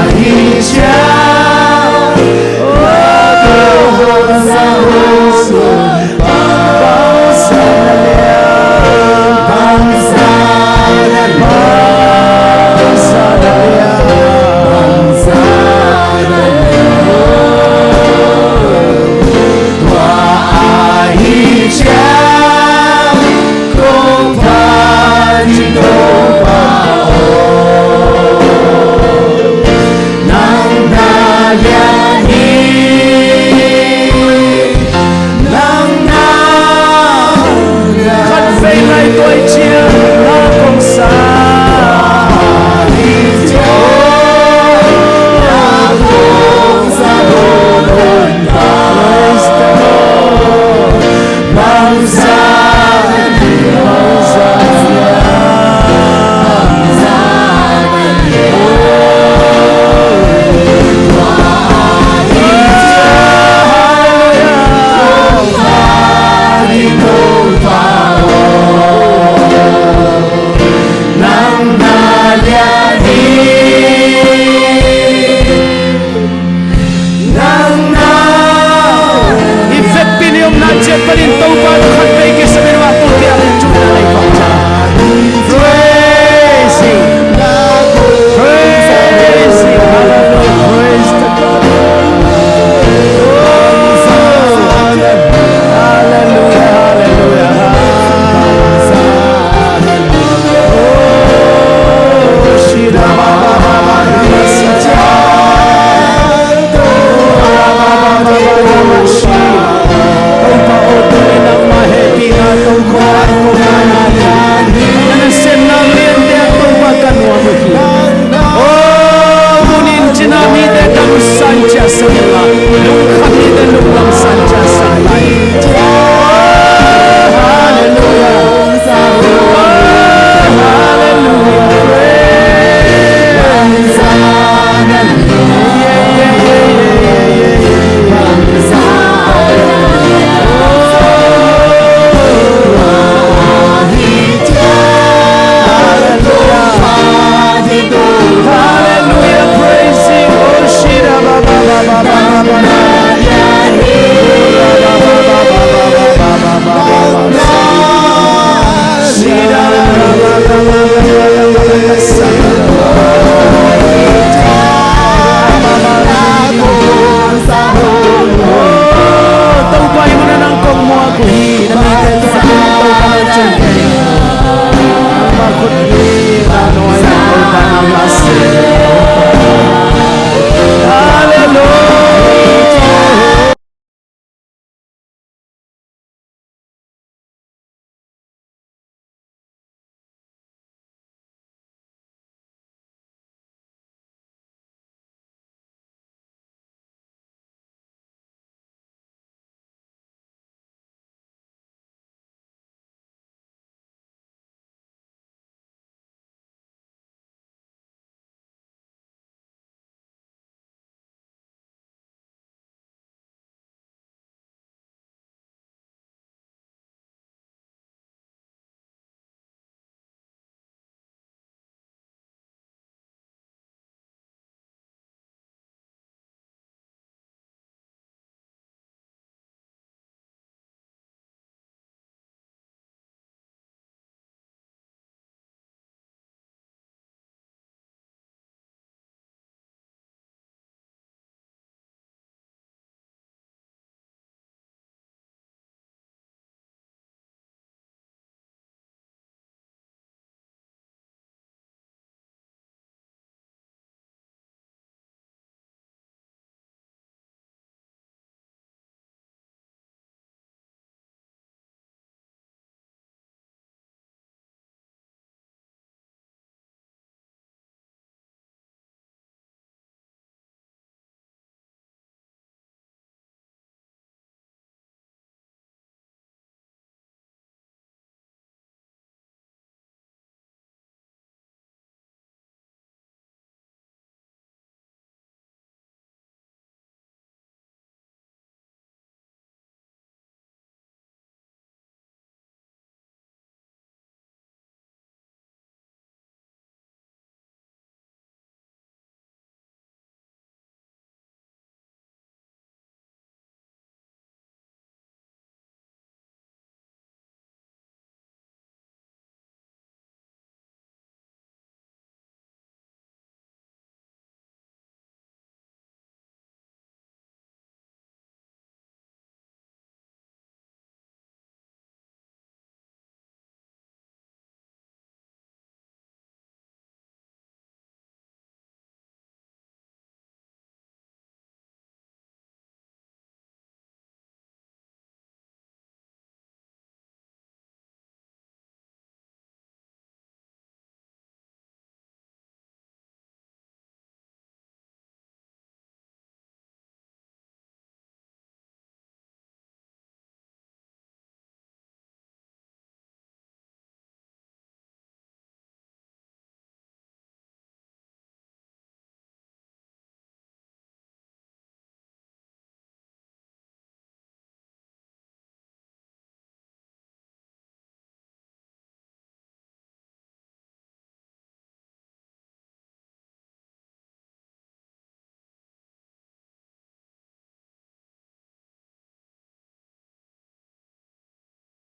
ahih ciang